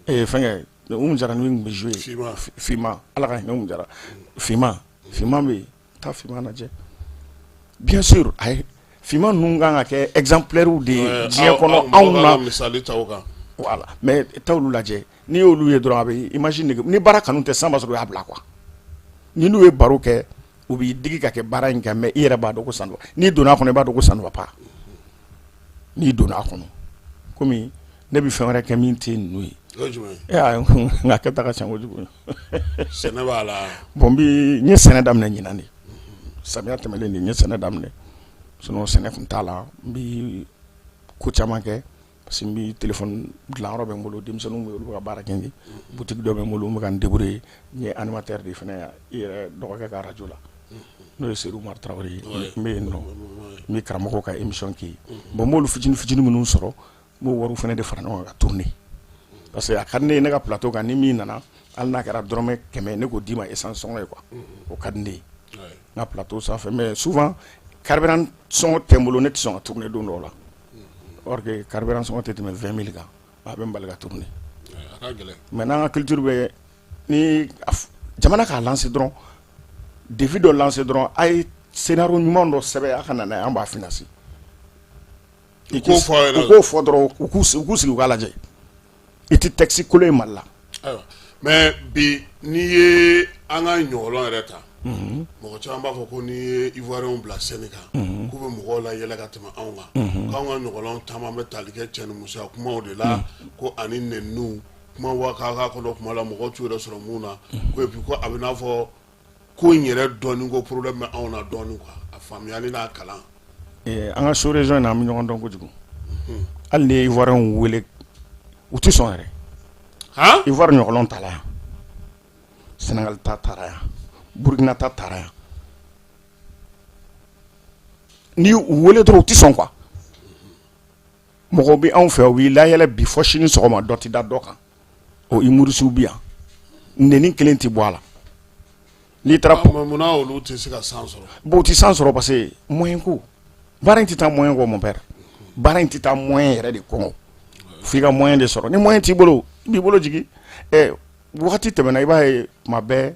fɛnkɛ Umu Jara ni min tun bɛ jouer. Fima. Fima, Ala ka hinɛ Umu Jara. Fima, Fima bɛ yen, taa Fima lajɛ. Bien sûr, a ye Fima ninnu kan ka kɛ exemplaires de ye diɲɛ kɔnɔ anw mɔgɔw na. ka misali ta o kan. Voilà, mais taa olu lajɛ. N'i y'olu ye dɔrɔn, a bɛ image nege. Ni baara kanu tɛ, san b'a sɔrɔ u y'a bila quoi. Ni n'u ye baro kɛ, u b'i digi ka kɛ baara in kan, mais i yɛrɛ b'a dɔn ko ça ne va. N'i donna a kɔnɔ, i b'a dɔn ko ça ne va pas. N'i donna a kɔnɔ, komi ne bɛ fɛn wɛrɛ kɛ min tɛ ninnu ye. O ye jumɛn ye? E y'a ye, n ka kɛta ka ca kojugu. Sɛnɛ b'a la. Bon, n ye sɛnɛ daminɛ ɲinan de, samiya tɛmɛlen de n ye sɛnɛ daminɛ, sinon sɛnɛ tun t'a la. N bi ko caman kɛ parce que n bi téléphone dilanyɔrɔ bɛ n bolo, denmisɛnninw bɛ olu bɛ ka baara kɛ n ye, boutique dɔ bɛ n bolo, n bɛ ka n débrouiller. N ye animateur de fana ye i yɛrɛ dɔgɔkɛ ka radio la, n'o ye Seydou Umaru Tarawele ye. N bɛ yen nɔ, n bɛ karamɔgɔw ka émission kɛ yen. Bon, n b'olu fitinin fitinin minnu sɔrɔ, n b'o wariw fana de fara ɲɔgɔn kan ka tourner, parce que a ka di ne ye, ne ka plateau kan, ni min nana, hali n'a kɛra dɔrɔmɛ 100, ne k'o d'i ma essence sɔngɔ ye quoi. O ka di ne ye n ka plateau sanfɛ. Mais souvent carburant sɔngɔ tɛ n bolo, ne tɛ sɔn ka tourner don dɔw la, or que carburant sɔngɔ tɛ tɛmɛ 20 000 kan, a bɛ n bali ka tourner. A ka gɛlɛn. Mais n'an ka culture bɛ ni jamana k'a lancer dɔrɔn, défi dɔ lancer dɔrɔn, a ye scénario ɲuman dɔ sɛbɛn, a ka na n'a ye, an b'a financer. U k'o fɔ aw ɲɛna. U k'o fɔ dɔrɔn, u k'u sigi, u k'a lajɛ. I tɛ texte kolon ye Mali la. Ayiwa, mais bi, n'i ye an ka ɲɔgɔlɔn yɛrɛ ta, mɔgɔ caman b'a fɔ ko n'i ye Ivoirien bila scène kan, k'u bɛ mɔgɔw la yɛlɛ ka tɛmɛ anw kan, k'anw ka ɲɔgɔlɔn caman bɛ tali kɛ cɛ ni musoya kumaw de la, ko ani nɛniw kuma wa k'a k'a kɔnɔ kuma la, mɔgɔw t'u yɛrɛ sɔrɔ mun na, ko et puis ko a bɛ n'a fɔ ko in yɛrɛ dɔɔni, ko problème bɛ anw na dɔɔni quoi, a faamuyali n'a kalan. An ka sous région in na, an bɛ ɲɔgɔn dɔn kojugu. Hali ni ye Ivoirien wele, u tɛ sɔn yɛrɛ. Han. Ivoire ɲɔgɔlɔn tala yan, Sénégal ta taara yan, Burkina ta taara yan. Ni u wele dɔrɔn, u tɛ sɔn quoi. Mɔgɔw bɛ anw fɛ, u b'i layɛlɛ bi fɔ sini sɔgɔma, dɔ tɛ da dɔ kan. O humoriste bi yan, nɛni kelen tɛ bɔ a la. N'i taara Ah, mais munna olu tɛ se ka san sɔrɔ? Bon, u tɛ san sɔrɔ parce que moyen ko, baara in tɛ taa moyen kɔ, mon père. Baara in tɛ taa moyen yɛrɛ de kɔ, f'i ka moyen de sɔrɔ. Ni moyen t'i bolo, i b'i bolo jigin. Ɛ, wagati tɛmɛna, i b'a ye tuma bɛɛ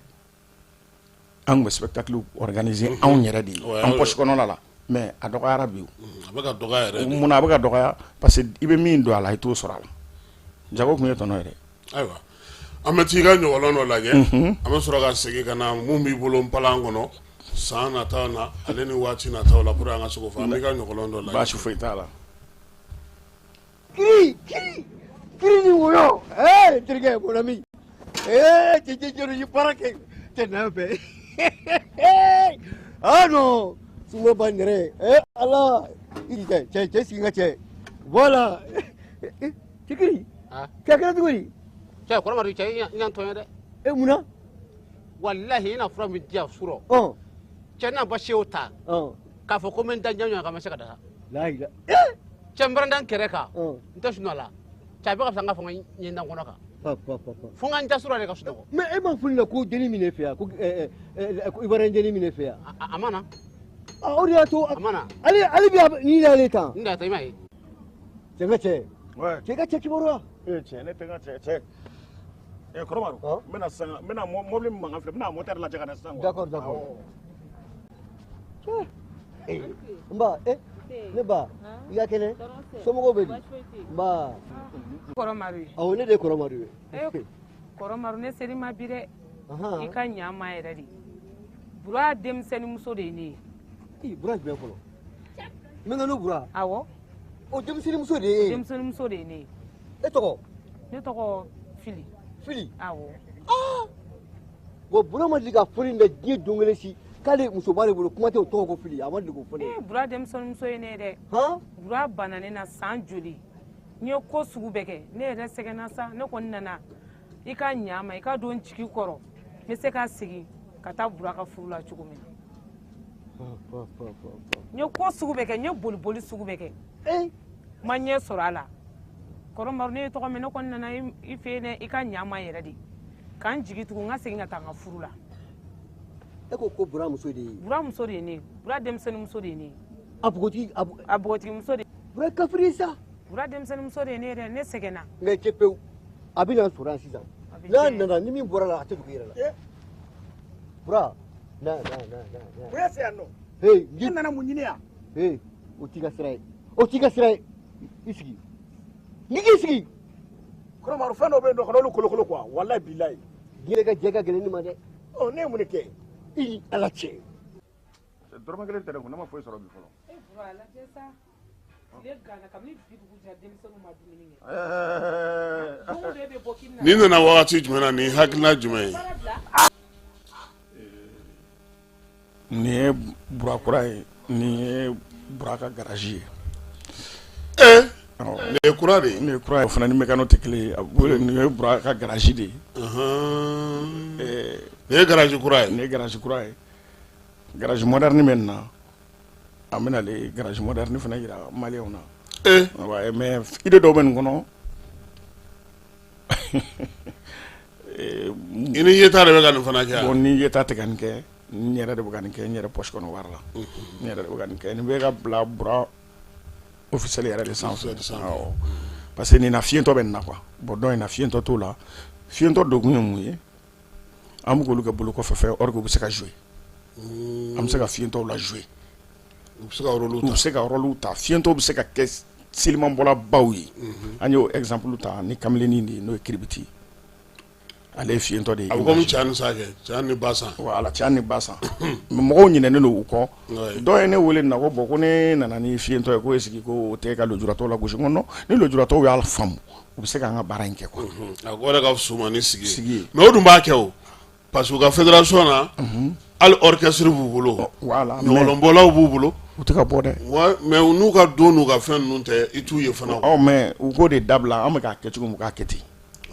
an tun bɛ spectacle organiser anw yɛrɛ de ye an poche kɔnɔna la, mais a dɔgɔyara bi. A bɛ ka dɔgɔya yɛrɛ de. Munna a bɛ ka dɔgɔya? Parce que i bɛ min don a la, i t'o sɔrɔ a la. Jago tun ye tɔnɔ yɛrɛ. Ayiwa, an bɛ t'i ka ɲɔgɔlɔn dɔ lajɛ, an bɛ sɔrɔ ka segin ka na mun b'i bolo npalan kɔnɔ san nataw na, ale ni waati nataw la, pour an ka se k'o fɔ. An b'i ka ɲɔgɔlɔn dɔ lajɛ. Baasi foyi t'a la. Kiri kiri kiri ni woyo. Eh, terikɛ, mon ami. Eh, cɛ cɛ cɛ, i baara kɛ cɛ n'an fɛ. Ah non, sunba ba nɛrɛ. Eh ala, i cɛ cɛ cɛ, sigi n ka cɛ. Voilà. Eh, cɛ kiri. Ah. Cɛ, kɛra cogo di? Cɛ kɔrɔmadu, cɛ, i ɲa tɔɲɔ dɛ. E, mun na? Walahi, i na fura min di yan surɔ. Cɛ, n'a ba sew ta k'a fɔ ko n bɛ n da ɲɛ kan, ma se ka da. Lahila. Cɛ, n bɛrɛ n kɛrɛ kan, n tɛ sunɔgɔ la. Cɛ, a bɛ ka fisa n ka fɔ n ye n da n kɔnɔ kan. Pa pa pa pa. Fo n ka n da surɔ de ka sunɔgɔ. Mais e ma foli la ko denni min ne fɛ yan, ko ɛɛ ɛɛ ko Ivoirien denni min ne fɛ yan. A ma na. Ah, o de y'a to. A ma na. Ale ale bi ni y'ale tan. N da ta, i m'a ye. Cɛ, n ka cɛ. Ouais. Cɛ, ka cɛ kibaruya. Eh cɛ, ne tɛ n ka cɛ cɛ. Eh Kɔrɔmaru, n bɛna sisan, n bɛna mobili min mankan filɛ, n bɛna moteur lajɛ ka na sisan quoi. D'accord, d'accord. N ba, eh, ne ba, i ka kɛnɛ? Somɔgɔw bɛ di? N ba. Kɔrɔmaru ye. Awɔ, ne de ye Kɔrɔmaru ye. Eh, Kɔrɔmaru, ne ser'i ma bi dɛ. Ahan. I ka ɲa ma yɛrɛ de. Bura denmisɛnninmuso de ye ne ye. Ii, Bura jumɛn fɔlɔ? Mɛngɛnu Bura? Awɔ. O denmisɛnninmuso de ye e ye? Denmisɛnninmuso de ye ne ye. E tɔgɔ? Ne tɔgɔ Fili. Fili? Awɔ. Ah! Bon, Bura ma deli ka fɔ ne ɲɛna diɲɛ don kelen si k'ale muso b'ale bolo, kuma tɛ o tɔgɔ ko Fili, a ma deli k'o fɔ ne ye. Eh, Bura denmisɛnninmuso ye ne ye dɛ. Han? Bura banna ne na san joli? N ye ko sugu bɛɛ kɛ, ne yɛrɛ sɛgɛnna sa. Ne kɔni nana i ka ɲa ma, i ka don jigi kɔrɔ, n bɛ se ka segin ka taa Bura ka furu la cogo min na. N ye ko sugu bɛɛ kɛ, n ye boliboli sugu bɛɛ kɛ, n ma ɲɛ sɔrɔ a la. Kɔrɔmaru, ne ye tɔgɔ mɛn, ne kɔni nana i fɛ yen dɛ, i ka ɲa ma yɛrɛ de, ka n jigi tugun, n ka segin ka taa n ka furu la. E ko ko Bura muso de ye? Bura muso de ye ne ye, Bura denmisɛnninmuso de ye ne ye. A npogotigi a A npogotigimuso de. Bura ye kafiri ye sa. Bura denmisɛnninmuso de ye ne ye dɛ, ne sɛgɛnna. Nka cɛ pewu, a bɛ na sɔrɔ yan sisan. A bɛ N'a jɛ. nana, ni min bɔra la, a tɛ dogo i yɛrɛ la. Bura, na na na na na. O y'a se yan nɔ. Hey, E nana mun ɲini yan? Hey, o t'i ka sira ye, o t'i ka sira ye. I sigi, n'i k'i sigi. Kɔrɔ Umaru, fɛn dɔw bɛ yen nɔ, kan'olu kolokolo quoi, walayi bilayi. Diɲɛ ka jɛ ka gɛlɛn nin ma dɛ. Ɔ, ne ye mun de kɛ i ni Ala cɛ? Dɔrɔmɛ kelen tɛ ne kun, ne ma foyi sɔrɔ bi fɔlɔ. E Bura, a lajɛ sa, tile ganna kabini bi dugu jɛra, denmisɛnninw ma dumuni kɛ. Don o don e bɛ bɔ k'i bɛna. Nin nana wagati jumɛn na ni hakilina jumɛn ye? Nin ye Bura kura ye, nin ye Bura ka garage ye. Ee, nin ye kura de ye. Nin ye kura ye, o fana ni mécano tɛ kelen ye. Nin ye Bura ka garage de ye. Nin ye garage kura ye. Nin ye garage kura ye, garage moderne bɛ nin na. An bɛna le garage moderne fana jira maliyɛnw na. Ee. Mais idée dɔw bɛ nin kɔnɔ. I ni yeta de bɛ ka nin fana kɛ. Bon, ni yeta tɛ ka nin kɛ, n yɛrɛ de bɛ ka nin kɛ n yɛrɛ poche kɔnɔ wari la. N yɛrɛ de bɛ ka nin kɛ. Nin bɛ ka bila Bura officiel yɛrɛ de sanfɛ. Awɔ. Parce que nin na fiyentɔ bɛ nin na quoi. Bon, dɔ in na fiyentɔ t'o la. Fiyentɔ donkun ye mun ye? An bɛ k'olu kɛ bolo kɔfɛ fɛn, or que u bɛ se ka jouer. An bɛ se ka fiyentɔw la jouer. U bɛ se ka rôle ta. U bɛ se ka rôle ta. Fiyentɔw bɛ se ka kɛ silimanbɔlabaw ye. An y'o exemple ta ni kamelennin de ye, n'o ye kiribiti. Ale ye fiyentɔ de ye. A bɛ komi Ca ni sa kɛ, Ca ni Basan. Voilà, Ca ni Basan. Mɔgɔw ɲinɛnen don u kɔ. Dɔw ye ne wele na ko bon, ko ne nana ni fiyentɔ ye, ko est-ce que ko o tɛ ka lujuratɔw lagosi? N ko non, ni lujuratɔw y'a faamu, u bɛ se k'an ka baara in kɛ quoi. A ko yɛrɛ ka fisa u ma ni sigi ye. Mais o dun b'a kɛ o. Parce que u ka fédération na, hali orchestre b'u bolo, voilà, ɲɔgɔlɔnbɔlaw b'u bolo. U tɛ ka bɔ dɛ. Mais n'u ka don n'u ka fɛn ninnu tɛ, i t'u ye fana. Ɔ, mais u k'o de dabila, an bɛ k'a kɛ cogo min, u k'a kɛ ten.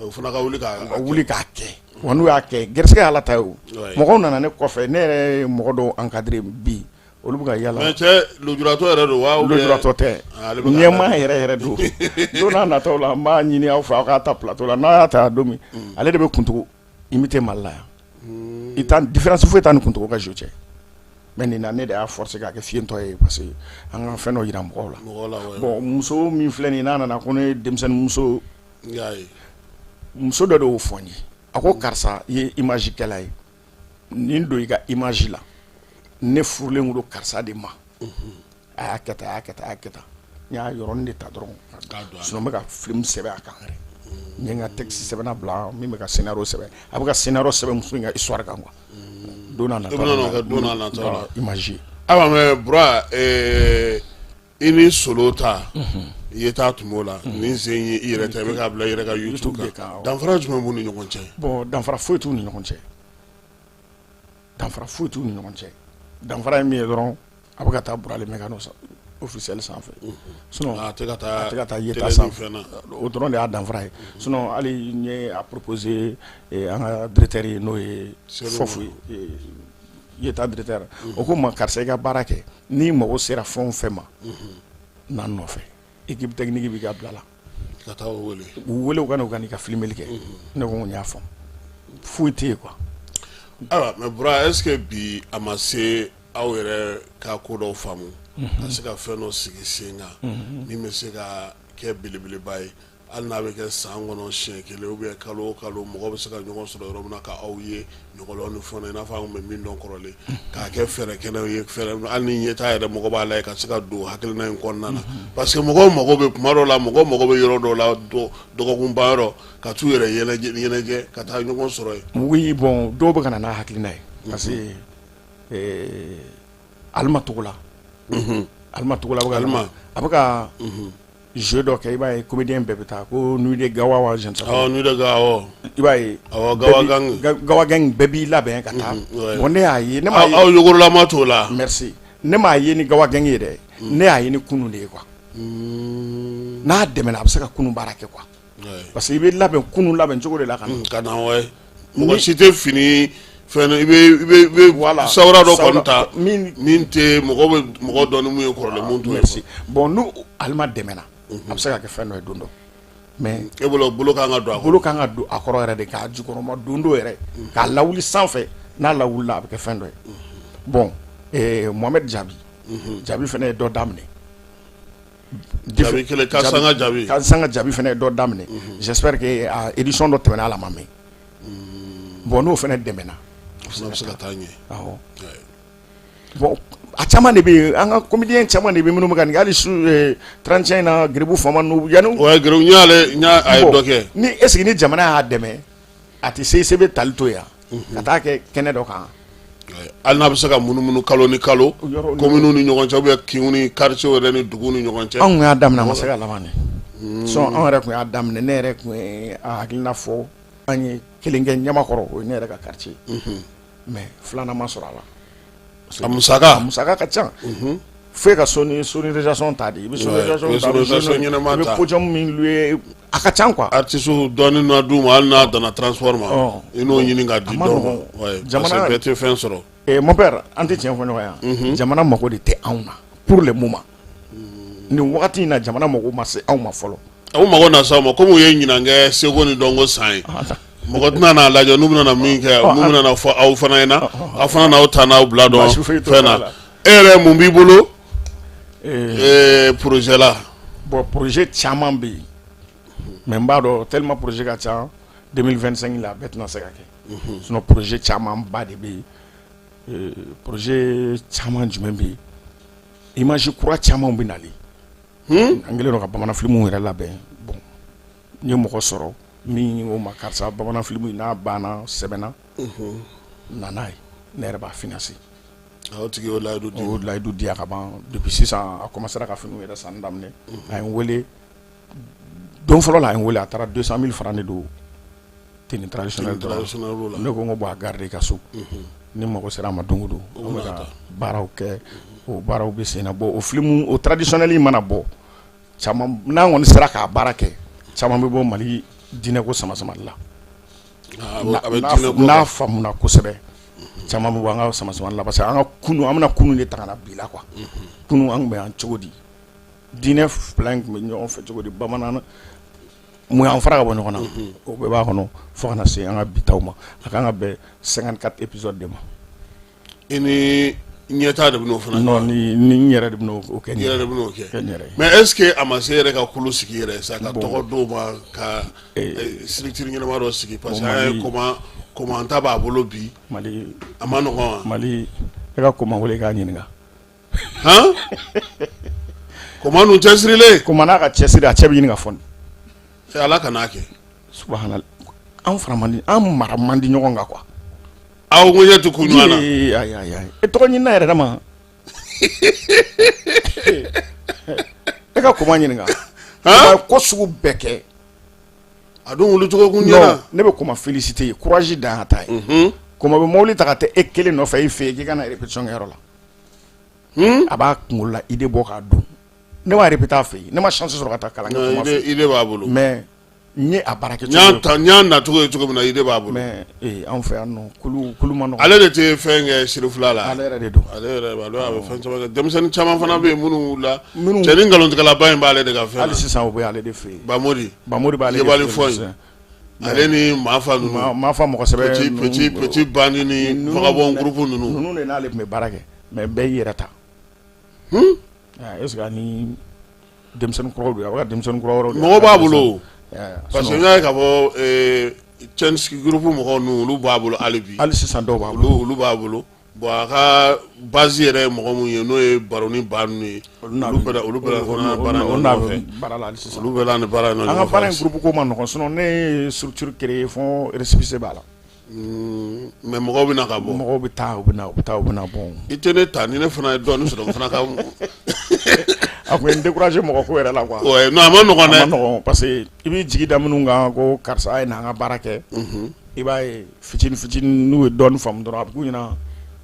O fana ka wuli k'a wuli k'a kɛ. Wa n'u y'a kɛ, gɛrɛsɛgɛ y'Ala ta ye o. Mɔgɔw nana ne kɔfɛ, ne yɛrɛ ye mɔgɔ dɔw encadré bi, olu bɛ ka yala. Mais cɛ, lujuratɔ yɛrɛ don wa? Lujuratɔ tɛ, ɲɛmaa yɛrɛ yɛrɛ don. Don n'a nataw la, n b'a ɲini aw fɛ, aw k'a ta plateau la. N'a y'a ta don min, ale de bɛ kuntogo imité Mali la yan. I t'a différence foyi t'a ni kuntogo ka jeu cɛ. Mais nin na, ne de y'a forcé k'a kɛ fiyentɔ ye, parce que an ka fɛn dɔ jira mɔgɔw la. Bon, muso min filɛ nin ye, n'a nana ko ne denmisɛnnin muso, muso dɔ de y'o fɔ n ye. A ko karisa, i ye image kɛla ye, nin don i ka image la, ne furulen don karisa de ma. A y'a kɛ tan, a y'a kɛ tan, a y'a kɛ tan. N y'a yɔrɔnin de ta dɔrɔn, sinon n bɛ ka film sɛbɛn a kan yɛrɛ. N ye n ka texte sɛbɛnna bila min bɛ ka scénario sɛbɛn, a bɛ ka scénario sɛbɛn muso in ka histoire kan quoi. Don n'a nataw la image ye. Ayiwa, mais Bura, i ni solo ta i ye ta tun b'o la, nin sen ye i yɛrɛ ta, i bɛ k'a bila i yɛrɛ ka YouTube kan. Danfara jumɛn b'u ni ɲɔgɔn cɛ? Bon, danfara foyi t'u ni ɲɔgɔn cɛ. Danfara foyi t'u ni ɲɔgɔn cɛ. Danfara ye min ye dɔrɔn, a bɛ ka taa Bura le mécano officiel sanfɛ, sinon a tɛ ka taa, a tɛ ka taa yeta sanfɛ. O dɔrɔn de y'a danfara ye. Sinon hali n ye a proposé an ka directeur ye, n'o ye Fɔfu ye, yeta directeur, o ko n ma karisa, i ka baara kɛ, n'i mago sera fɛn o fɛn ma, na n nɔfɛ, équipe technique b'i ka bila la. Ka taa u wele. U wele, u ka na, u ka n'i ka filmeli kɛ. Ne ko n y'a faamu, foyi tɛ yen quoi. Ayiwa, mais Bura, est ce que bi a ma se aw yɛrɛ ka ko dɔw faamu, ka se ka fɛn dɔ sigi sen kan min bɛ se ka kɛ belebeleba ye, hali n'a bɛ kɛ san kɔnɔ siɲɛ kelen ou bien kalo o kalo, mɔgɔ bɛ se ka ɲɔgɔn sɔrɔ yɔrɔ min na ka aw ye ɲɔgɔlɔn ni fɛnw na, i n'a fɔ an tun bɛ min dɔn kɔrɔlen, k'a kɛ fɛɛrɛ kɛnɛw ye, fɛɛrɛ hali ni ɲɛtaa yɛrɛ mɔgɔ b'a la ye ka se ka don hakilina in kɔnɔna na? Parce que mɔgɔw mago bɛ kuma dɔw la, mɔgɔw mago bɛ yɔrɔ dɔw la, dɔgɔkun ban yɔrɔ, ka t'u yɛrɛ ɲɛnajɛ, ka taa ɲɔgɔn sɔrɔ yen. Oui, bon, dɔw bɛ ka na n'a hakilina ye, parce que Alima Togola, Alima Togola a bɛ ka jeu dɔ kɛ, i b'a ye comédien bɛɛ bɛ taa ko Nuit de Gawa wa, je ne sais pas. Nuit de Gawa, awɔ. I b'a ye. Awɔ, Gawa gang. Gawa gang bɛɛ b'i labɛn ka taa. Bon, ne y'a ye, ne m'a ye. Aw yogorolama t'o la. Merci. Ne m'a ye ni Gawa gang ye dɛ. Ne y'a ye ni kunun de ye quoi. N'a dɛmɛna, a bɛ se ka kunun baara kɛ quoi. Parce que i bɛ labɛn kunun labɛn cogo de la ka na. Ka na, ouais. Mɔgɔ si tɛ fini fɛn i bɛ voilà sawura dɔ kɔni ta min tɛ mɔgɔ bɛ mɔgɔ dɔn ni mun ye kɔrɔlen mun t'o ye. Merci. Bon, n'u Alima dɛmɛna, a bɛ se ka kɛ fɛn dɔ ye don dɔ. Mais e bolo, bolo kan ka don a kɔrɔ. Bolo kan ka don a kɔrɔ yɛrɛ de, k'a jukɔrɔma don dɔ yɛrɛ, k'a lawuli sanfɛ. N'a lawulila, a bɛ kɛ fɛn dɔ ye. Bon, Mohamed Jabi, Jabi fana ye dɔ daminɛ. Jabi kelen ka sanga Jabi. Ka sanga Jabi fana ye dɔ daminɛ. J'espère que a édition dɔ tɛmɛna, a la ma mɛn. Bon, n'o fana dɛmɛna, o fana bɛ se ka taa ɲɛ. Awɔ. Bon, A caman de bɛ yen, an ka comédien caman de bɛ minnu bɛ ka nin kɛ hali su 31 in na, Geribu Fama ninnu yanni. Ouais, Geribu, n y'ale, n y'a, a ye dɔ kɛ. Ni est ce que ni jamana y'a dɛmɛ, a tɛ CICB tali to yan ka taa kɛ kɛnɛ dɔ kan? Hali n'a bɛ se ka munumunu kalo ni kalo, communes ni ɲɔgɔn cɛ, ou bien kinw ni quartiers yɛrɛ ni duguw ni ɲɔgɔn cɛ. Anw kun y'a daminɛ, a ma se ka laban dɛ. Sinon anw yɛrɛ kun y'a daminɛ, ne yɛrɛ kun ye a hakilina fɔ, an ye kelen kɛ Ɲamakɔrɔ, o ye ne yɛrɛ ka quartier, mais filanan ma sɔrɔ a la. A musaka, a musaka ka ca. Fo e ka sonorisation ta de, i bɛ sonorisation ta, ɲɛnama i bɛ podium min louer, a ka ca quoi. Artistes dɔɔnin na d'u ma, hali n'a danna transport ma, i n'o ɲini ka di dɔw ma, jamana parce que bɛɛ tɛ fɛn sɔrɔ. Mon père, an tɛ tiɲɛ fɔ ɲɔgɔn ye, jamana mago de tɛ anw na pour le moment. Nin wagati in na, jamana mago ma se anw ma fɔlɔ. U mago na s'aw ma, komi u ye ɲinan kɛ seko ni dɔnko san ye, mɔgɔ tɛna n'a lajɛ n'u bɛna min kɛ, n'u bɛna fɔ aw fana ɲɛna, aw fana n'aw ta n'aw bila dɔn fɛn na. E yɛrɛ, mun b'i bolo projet la? Bon, projet caman bɛ yen, mais n b'a dɔn tellement projet ka ca, 2025 la a bɛɛ tɛna se ka kɛ. Sinon projet caman ba de bɛ yen. Projet caman jumɛn bɛ yen? Image kura caman bɛ nalen. An kɛlen don ka bamanan filimuw yɛrɛ labɛn. Bon, n ye mɔgɔ sɔrɔ min o ma, karisa, bamanan filimu n'a banna sɛbɛnna, na n'a ye, ne yɛrɛ b'a financer. O tigi y'o layidu di? O layidu di a ka ban. Depuis sisan, a commencera ka finiw yɛrɛ sanni daminɛ. A ye n wele don fɔlɔ la, a ye n wele, a taara 200 000 francs de don tenue traditionnelle dɔrɔn. Ne ko n ko bon, a garder i ka so, ni mago sera a ma don o don. An bɛ ka baaraw kɛ, o baaraw bɛ sen na. Bon, o film o traditionnel mana bɔ, caman n'an kɔni sera k'a baara kɛ, caman bɛ bɔ Mali diinɛko sama samali la. N'a faamuna kosɛbɛ, caman bɛ bɔ an ka sama samali la, parce que an ka kunun, an bɛna kunun de ta ka na bi la quoi. Kunun, an tun bɛ yan cogo di? Diinɛ fila in tun bɛ ɲɔgɔn fɛ cogo di? Bamanan mun y'an fara ka bɔ ɲɔgɔn na? O bɛɛ b'a kɔnɔ fo ka na se an ka bi taw ma. A kan ka bɛn 54 épisodes de ma. I ni ɲɛta de bɛn'o fana? Non, ni n yɛrɛ de bɛn'o kɛ. I yɛrɛ de bɛn'o kɛ n yɛrɛ ye. Mais est ce que a ma se e yɛrɛ ka kulu sigi yɛrɛ sa, ka tɔgɔ d'o ma, ka structure ɲɛnama dɔ sigi? Parce que an ye comment ta b'a bolo bi. Mali a ma nɔgɔn wa? Mali, e ka koma wele k'a ɲininka. Han, koma nun cɛsirilen. Koma n'a ka cɛsiri, a cɛ bɛ ɲini ka fɔ. Ala kan'a kɛ. Subahana, an fara man di, an mara man di ɲɔgɔn kan quoi. Aw ŋɔɲɛ tɛ kun ɲɔgɔn na. Ayi ayi ayi, e tɔgɔ ɲinina yɛrɛ dama, e ka koma ɲininka, a ko sugu bɛɛ kɛ. A dun wuli cogo kun ɲɛna. Ne bɛ koma féliciter, courage dan y'a ta ye. Koma bɛ mobili ta ka taa e kelen nɔfɛ i fɛ yen k'i ka na répétition kɛyɔrɔ la. A b'a kunkolo la idée bɔ k'a don. Ne ma répéter a fɛ yen, ne ma chance sɔrɔ ka taa kalan kɛ Koma fɛ. Idée b'a bolo. Mais n ye a baara kɛ cogo. N y'a nacogo ye cogo min na, idée b'a bolo. Mais anw fɛ yan nɔ, kulu ma nɔgɔn. Ale de tɛ fɛn kɛ Sirifila la. Ale yɛrɛ de don. Ale yɛrɛ, ale a bɛ fɛn caman kɛ. Denmisɛnnin caman fana bɛ yen minnu wulila. Cɛ ni nkalontigɛlaba in b'ale de ka fɛn na. Hali sisan o bɛ ale de fɛ yen. Bamori. Bamori b'ale de fɛ yen. Yebali fɔ in. Ale ni Mafa ninnu. Mafa mɔgɔ sɛbɛ. Petit petit bandit ni vagabond groupe ninnu. Ninnu de n'ale tun bɛ baara kɛ, mais bɛɛ y'i yɛrɛ ta. Est ce que ani denmisɛnnin kuraw don, a bɛ ka denmisɛnnin kura wɛrɛw. Mɔgɔ b'a bolo, parce que n y'a ye k'a fɔ Cɛnsi groupe mɔgɔw ninnu, olu b'a bolo hali bi. Hali sisan dɔw b'a bolo. Olu b'a bolo. Bon, a ka base yɛrɛ ye mɔgɔ min ye, n'o ye Baroni ba ninnu ye. Olu bɛɛ olu bɛɛ fana baara in nɔfɛ. Baara la hali sisan. Olu bɛɛ ni baara in An ka baara in groupe ko ma nɔgɔn, sinon ne ye structure créer fo récépissé b'a la. Mais mɔgɔw bɛ na ka bɔ. Mɔgɔw bɛ taa, u bɛ na, u bɛ taa, u bɛ na, bon. I tɛ ne ta ni ne fana ye dɔɔnin sɔrɔ, n fana ka. A tun ye n décourager mɔgɔ ko yɛrɛ la quoi. Ouais, non, a ma nɔgɔn dɛ. A ma nɔgɔn, parce que i b'i jigi da minnu kan ko karisa, a ye na an ka baara kɛ. I b'a ye fitinin fitinin, n'u ye dɔɔnin faamu dɔrɔn, a bɛ k'u ɲɛna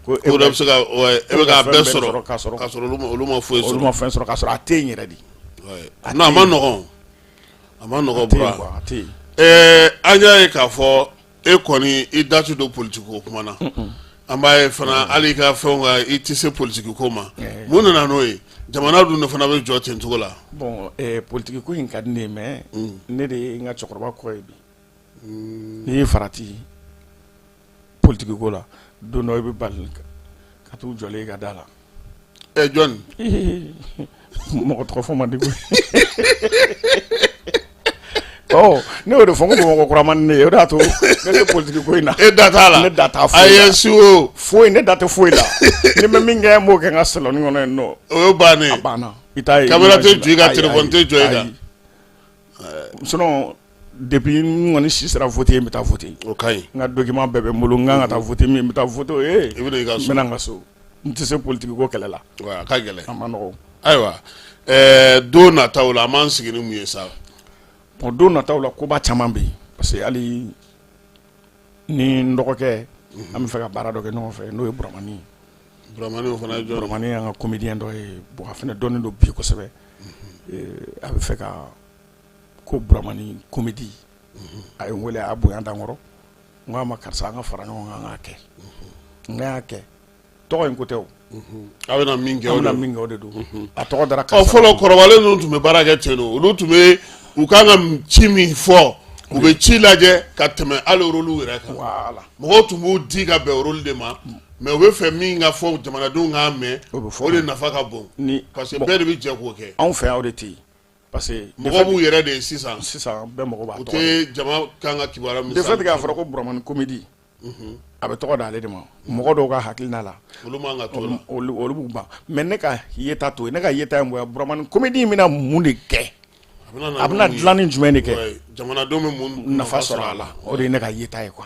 ko e bɛ se ka, e bɛ k'a bɛɛ sɔrɔ k'a sɔrɔ olu ma foyi sɔrɔ. Olu ma fɛn sɔrɔ k'a sɔrɔ a tɛ yen yɛrɛ de. Non, a ma nɔgɔn. A ma nɔgɔn Bura. Ɛɛ, an y'a ye k'a fɔ e kɔni i da tɛ don politiki ko kuma na. An b'a ye fana hali i ka fɛnw kan, i tɛ se politiki ko ma. Mun nana n'o ye? Jamana dun de fana bɛ jɔ ten cogo la. Bon, politiki ko in ka di ne ye, mais ne de ye n ka cɛkɔrɔba kɔ ye bi. N'i ye farati politiki ko la, don dɔ i bɛ bali ka t'u jɔlen i ka da la. Ɛ, jɔn? Mɔgɔ tɔgɔ fɔ man di koyi. Ɔ, Ne y'o de fɔ, n ko Bamakɔ kura man di ne ye, o de y'a to ne tɛ politique ko in na. E da t'a la. Ne da t'a foyi la. AES o. Foyi, ne da tɛ foyi la. Ni n bɛ min kɛ, n b'o kɛ n ka salon kɔnɔ yen nɔ. O ye bannen ye. A banna. I t'a ye. Caméra tɛ jɔ i kan, téléphone tɛ jɔ i kan. Sinon depuis n kɔni si sera voter n bɛ taa voter. O ka ɲi. N ka document bɛɛ bɛ n bolo, n kan ka taa voter min, n bɛ taa voter o ye. I bɛ na i ka so. N bɛ na n ka so. N tɛ se politique ko kɛlɛ la. Ouais, a ka gɛlɛn. A ma nɔgɔn. Ayiwa, don nataw la, an b'an sigi ni mun ye sa? Bon, don nataw la, koba caman bɛ yen, parce que hali ni n dɔgɔkɛ, an bɛ fɛ ka baara dɔ kɛ ɲɔgɔn fɛ, n'o ye Buramani ye. Buramani, o fana ye jɔn ye? Buramani y'an ka comédien dɔ ye. Bon, a fana dɔnnen don bi kosɛbɛ. A bɛ fɛ ka ko Buramani comédie. A ye n wele, a y'a bonya da n kɔrɔ. N ko a ma, karisa, an ka fara ɲɔgɔn kan, an k'a kɛ. N y'a kɛ. Tɔgɔ in ko tɛ o. A bɛna min kɛ, o de bɛna min kɛ, o de don. A tɔgɔ dara Ɔ karisa. Fɔlɔ, kɔrɔbalen ninnu tun bɛ baara kɛ ten, olu tun bɛ u kan ka ci min fɔ, u bɛ ci lajɛ ka tɛmɛ hali rôle yɛrɛ kan. Voilà. Mɔgɔw tun b'u di ka bɛn rôle de ma, mais u bɛ fɛ min ka fɔ, jamanadenw k'a mɛn, O bɛ fɔ. o de nafa ka bon. Ni parce que bon, bɛɛ de bɛ jɛ k'o kɛ. Anw fɛ yan, o de tɛ yen. Parce que mɔgɔw b'u yɛrɛ de ye sisan. Sisan, bɛɛ mɔgɔ b'a U tɔgɔ. tɛ jama kan ka kibaruya min De fait k'a fɔra ko Buramani comédie, a bɛ tɔgɔ d'ale de ma. Mɔgɔ dɔw ka hakilina la, olu man ka t'o la. Olu b'u ban. Mais ne ka yeta to yen, ne ka yeta ye mun ye? Buramani comédie in bɛna mun de kɛ? A bɛna dilanni jumɛn de kɛ? Ouais, jamanadenw bɛ mun nafa sɔrɔ a la? O de ye ne ka yeta ye quoi.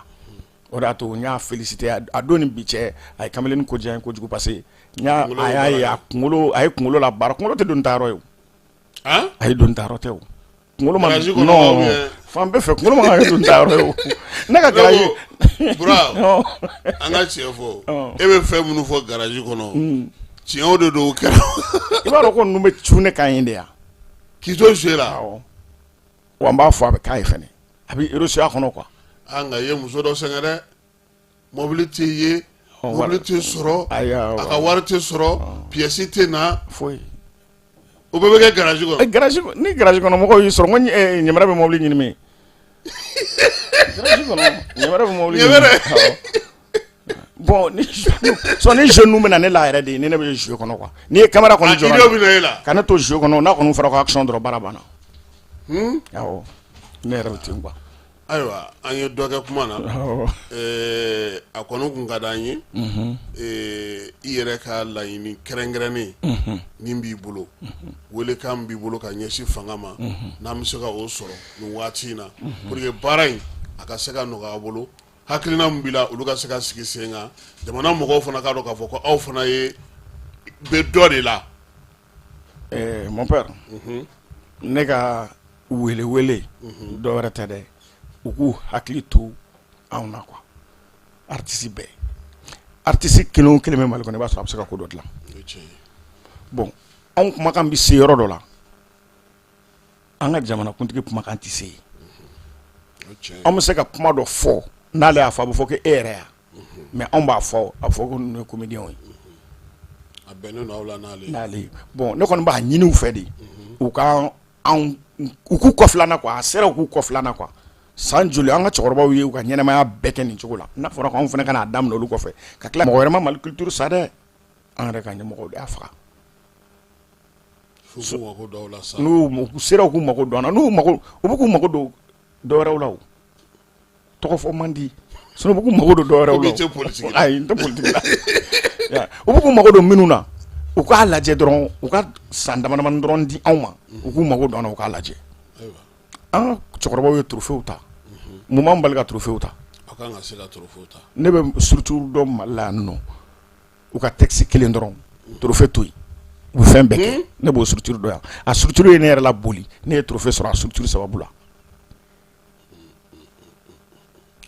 O de y'a to n y'a félicité a don ni bi cɛ. A ye kamalen ko diya n ye kojugu, parce que n y'a Kunkolo a y'a ye, a kunkolo, a ye kunkolo la baara. Kunkolo tɛ doni ta yɔrɔ ye o. Han? A ye doni ta yɔrɔ tɛ o. Kunkolo ma Garage kɔnɔ non ou bien? Fan bɛɛ fɛ, kunkolo ma kan ka kɛ doni ta yɔrɔ ye o. Ne ka garage Bura, an ka tiɲɛ fɔ, e bɛ fɛn minnu fɔ garage kɔnɔ, tiɲɛw de don, o kɛra. I b'a dɔn ko ninnu bɛ cun ne kan yen de yan. K'i to jouer la? Awɔ, wa n b'a fɔ, a bɛ k'a ye fɛnɛ, a bɛ reçu a kɔnɔ quoi. Ah, nka i ye muso dɔ sɛgɛn dɛ. Mobili tɛ ye, mobili tɛ sɔrɔ, Ayi, awɔ. a ka wari tɛ sɔrɔ, pièce tɛ na. Foyi. O bɛɛ bɛ kɛ garage kɔnɔ. Garage, ni garage kɔnɔ mɔgɔw y'i sɔrɔ, n ko ɲɛmɛrɛ bɛ mobili ɲini min. Garage kɔnɔ, ɲɛmɛrɛ bɛ mobili ɲini. Ɲɛmɛrɛ. Awɔ. Bon, ni sɔn ni jeunes bɛ na ne la yɛrɛ de, ni ne bɛ jouer kɔnɔ quoi. N'i ye caméra kɔni Ah, jɔra, idée bɛ na e la. ka ne to jouer kɔnɔ, n'a kɔni fɔra ko action dɔrɔn, baara banna. Awɔ, ne yɛrɛ bɛ ten quoi. Ayiwa, an ye dɔ kɛ kuma na. Awɔ. A kɔni kun ka d'an ye, i yɛrɛ ka laɲini kɛrɛnkɛrɛnnen min b'i bolo, welekan min b'i bolo ka ɲɛsin fanga ma, n'an bɛ se ka o sɔrɔ nin waati in na, pour que baara in a ka se ka nɔgɔya a bolo, hakilina min b'i la, olu ka se ka sigi sen kan, jamana mɔgɔw fana k'a dɔn k'a fɔ ko aw fana ye bɛ dɔ de la. Mon père, ne ka wele wele dɔ wɛrɛ tɛ dɛ, u k'u hakili to anw na quoi. Artiste bɛɛ, artiste kelen o kelen bɛ Mali kɔnɔ, i b'a sɔrɔ a bɛ se ka ko dɔ dilan. O ye tiɲɛ ye. Bon, anw kumakan bɛ se yɔrɔ dɔ la, an ka jamanakuntigi kumakan tɛ se yen. O ye tiɲɛ ye. Anw bɛ se ka kuma dɔ fɔ, n'ale y'a fɔ, a bɛ fɔ ko e yɛrɛ ya, mais anw b'a fɔ, a bɛ fɔ ko ninnu ye comédien ye. A bɛnnen don aw la n'ale ye. N'ale ye. Bon, ne kɔni b'a ɲini u fɛ de, u ka anw, u k'u kɔfilan quoi. A sera u k'u kɔfilan quoi. San joli an ka cɛkɔrɔbaw ye u ka ɲɛnɛmaya bɛɛ kɛ nin cogo la? N'a fɔra ko anw fana ka n'a daminɛ olu kɔfɛ, ka tila, mɔgɔ wɛrɛ ma Mali culture sa dɛ, an yɛrɛ ka ɲɛmɔgɔw de y'a faga. F'u k'u mako don aw la sa. N'u sera u k'u mako don an na, n'u mako, u bɛ k'u mako don dɔ wɛrɛw la, o tɔgɔ fɔ man di, sinon u bɛ k'u mako don dɔ wɛrɛw la. Komi i tɛ politique la. Ayi, n tɛ politique la. Ya, u bɛ k'u mako don minnu na, u k'a lajɛ dɔrɔn, u ka san dama damani dɔrɔn di anw ma, u k'u mako don an na, u k'a lajɛ. An ka cɛkɔrɔbaw ye trophée ta, mun b'an bali ka trophée ta? Aw kan ka se ka trophée ta. Ne bɛ structure dɔ Mali la yan nɔ, u ka texte kelen dɔrɔn, trophée to yen, u bɛ fɛn bɛɛ kɛ. Ne b'o structure dɔn yan. A structure ye ne yɛrɛ la boli, ne ye trophée sɔrɔ a structure sababu la.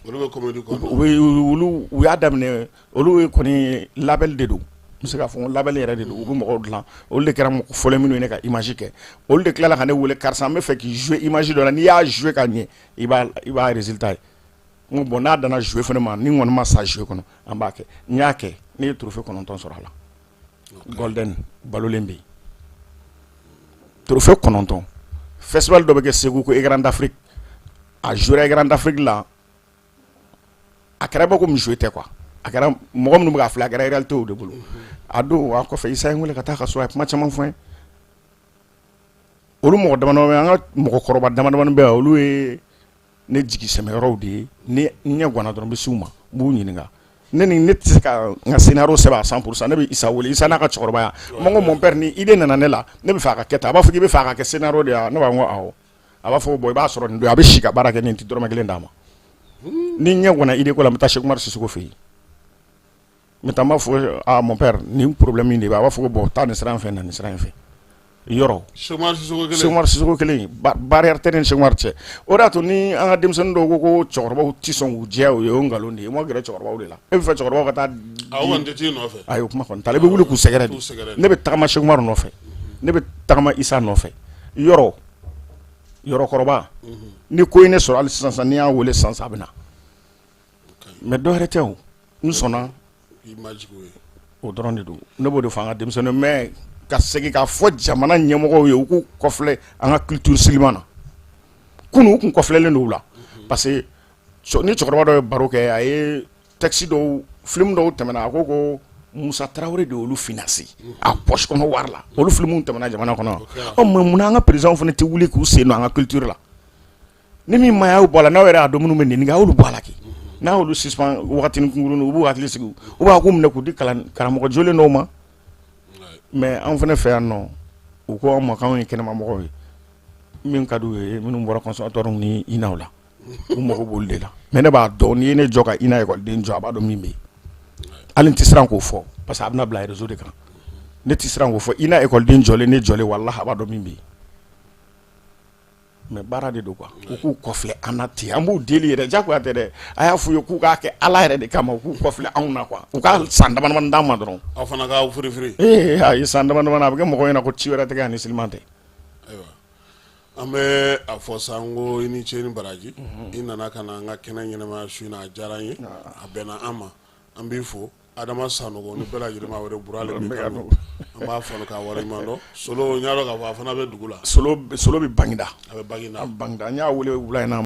Olu bɛ comédie kɔnɔ. U bɛ olu, u y'a daminɛ, olu ye kɔni label de don, n bɛ se k'a fɔ label yɛrɛ de don. U bɛ mɔgɔw dilan. Olu de kɛra mɔgɔ fɔlɔ minnu ye ne ka image kɛ. Olu de tilala ka ne wele: karisa, n bɛ fɛ k'i jouer image dɔ la, n'i y'a jouer ka ɲɛ, i b'a résultat ye. N ko bon, n'a danna jouer fana ma, ni n kɔni ma sa jouer kɔnɔ, an b'a kɛ. N y'a kɛ, ne ye trophée 9 sɔrɔ a la. Golden balolen bɛ yen, trophée 9. Festival dɔ bɛ kɛ Segu ko Écran d'Afrique, a joué Écran d'Afrique la, a kɛra bɔ ko jouer tɛ quoi. A kɛra mɔgɔ minnu bɛ k'a filɛ, a kɛra réalité o de bolo. A don, a kɔfɛ, Isa ye n wele ka taa ka so, a ye kuma caman fɔ n ye. Olu mɔgɔ damadama, an ka mɔgɔkɔrɔba damadamani bɛ yan, olu ye ne jigi sɛmɛyɔrɔw de ye. Ni n ɲɛ ganna dɔrɔn n bɛ s'u ma, n b'u ɲininka. Ne ni ne tɛ se ka n ka scénario sɛbɛn à 100%. Ne bɛ Isa wele, Isa n'a ka cɛkɔrɔbaya. N ko mon père, ni idée nana ne la, ne bɛ fɛ a ka kɛ tan. A b'a fɔ k'i bɛ fɛ a ka kɛ scénario de ye wa? Ne b'a fɔ ko awɔ. A b'a fɔ bon, i b'a sɔrɔ nin don. A bɛ si ka baara kɛ, ni n tɛ dɔrɔmɛ kelen d'a ma. Ni n ɲɛ ganna idée ko la, n bɛ taa Cheikh Oumar Sissoko fɛ yen. N bɛ taa, n b'a fɔ ah mon père, nin problème in de bɛ. A b'a fɔ ko bon, taa nin sira in fɛ, na nin sira in fɛ. Yɔrɔ Cheikh Oumar Sissoko kelen. Cheikh Oumar Sissoko kelen, barrière tɛ ne ni Cheikh Oumar cɛ. O de y'a to ni an ka denmisɛnnin dɔw ko ko cɛkɔrɔbaw tɛ sɔn k'u jɛya u ye, o ye nkalon de ye. I ma gɛrɛ cɛkɔrɔbaw de la, e bɛ fɛ cɛkɔrɔbaw ka taa. A o kɔni tɛ t'i nɔfɛ. Ayi, o kuma kɔni t'a la. I bɛ wuli k'u sɛgɛrɛ de. Ne bɛ tagama Cheikh Oumar nɔfɛ, ne bɛ tagama Isa nɔfɛ. Yɔrɔ yɔrɔkɔrɔba, ni ko ye ne sɔrɔ hali sisan sisan, n'i y'a wele sisan sisan, a bɛ na. Mais dɔ wɛrɛ tɛ o, n sɔnna o dɔrɔn de don. Ne b'o de fɔ an ka denmisɛnnin. Mais ka segin k'a fɔ jamana ɲɛmɔgɔw ye, u k'u kɔfilɛ an ka culture silima na. Kunun u kun kɔfilɛlen don u la, parce que ni cɛkɔrɔba dɔ ye baro kɛ, a ye texte dɔw, film dɔw tɛmɛna, a ko ko Musa Tarawele de y'olu financer a poche kɔnɔ wari la. Olu film tɛmɛna jamana kɔnɔ. Ɔ mais munna an ka président fana tɛ wuli k'u sen don an ka culture la? Ni min ma y'aw bɔ a la, n'aw yɛrɛ y'a dɔn minnu bɛ nɛni kɛ, a y'olu bɔ a la kɛ. N'a y'olu suspend wagatinin kunkurunin, u b'u hakili sigi, u b'a k'u minɛ k'u di kalan karamɔgɔ jolen dɔw ma. Mais anw fana fɛ yan nɔ, u ko anw ma k'anw ye kɛnɛmamɔgɔw ye. Min ka d'u ye, minnu bɔra conservatoire ni INA la, u mago b'olu de la. Mais ne b'a dɔn, n'i ye ne jɔ ka INA ekɔliden jɔ, a b'a dɔn min bɛ yen. Hali n tɛ siran k'o fɔ, parce que a bɛna bila réseau de kan. Ne tɛ siran k'o fɔ. INA ekɔliden jɔlen, ne jɔlen, walahi, a b'a dɔn min bɛ yen. Mais baara de don quoi. U k'u kɔfilɛ an na ten, an b'u deli yɛrɛ, jagoya tɛ dɛ. A y'a f'u ye k'u k'a kɛ Ala yɛrɛ de kama, u k'u kɔfilɛ anw na quoi. U ka san dama dama d'an ma dɔrɔn. Aw fana k'aw firifiri. Ee ayi, san dama dama, a bɛ kɛ mɔgɔw ɲɛna ko ci wɛrɛ tɛ kɛ ani siliman tɛ. Ayiwa, an bɛ a fɔ sa n ko i ni ce ni baraji. I nana ka na an ka kɛnɛ ɲɛnamaya su in na, a diyara an ye, a bɛnna an ma, an b'i fo. Adama Sanogo ni bɛɛ lajɛlen b'a wele Burale Mikado, an b'a fo k'a waleɲuman dɔn. Solo, n y'a dɔn k'a fɔ a fana bɛ dugu la. Solo, Solo bɛ Baginda. A bɛ Baginda. Baginda, n y'a wele wula in na.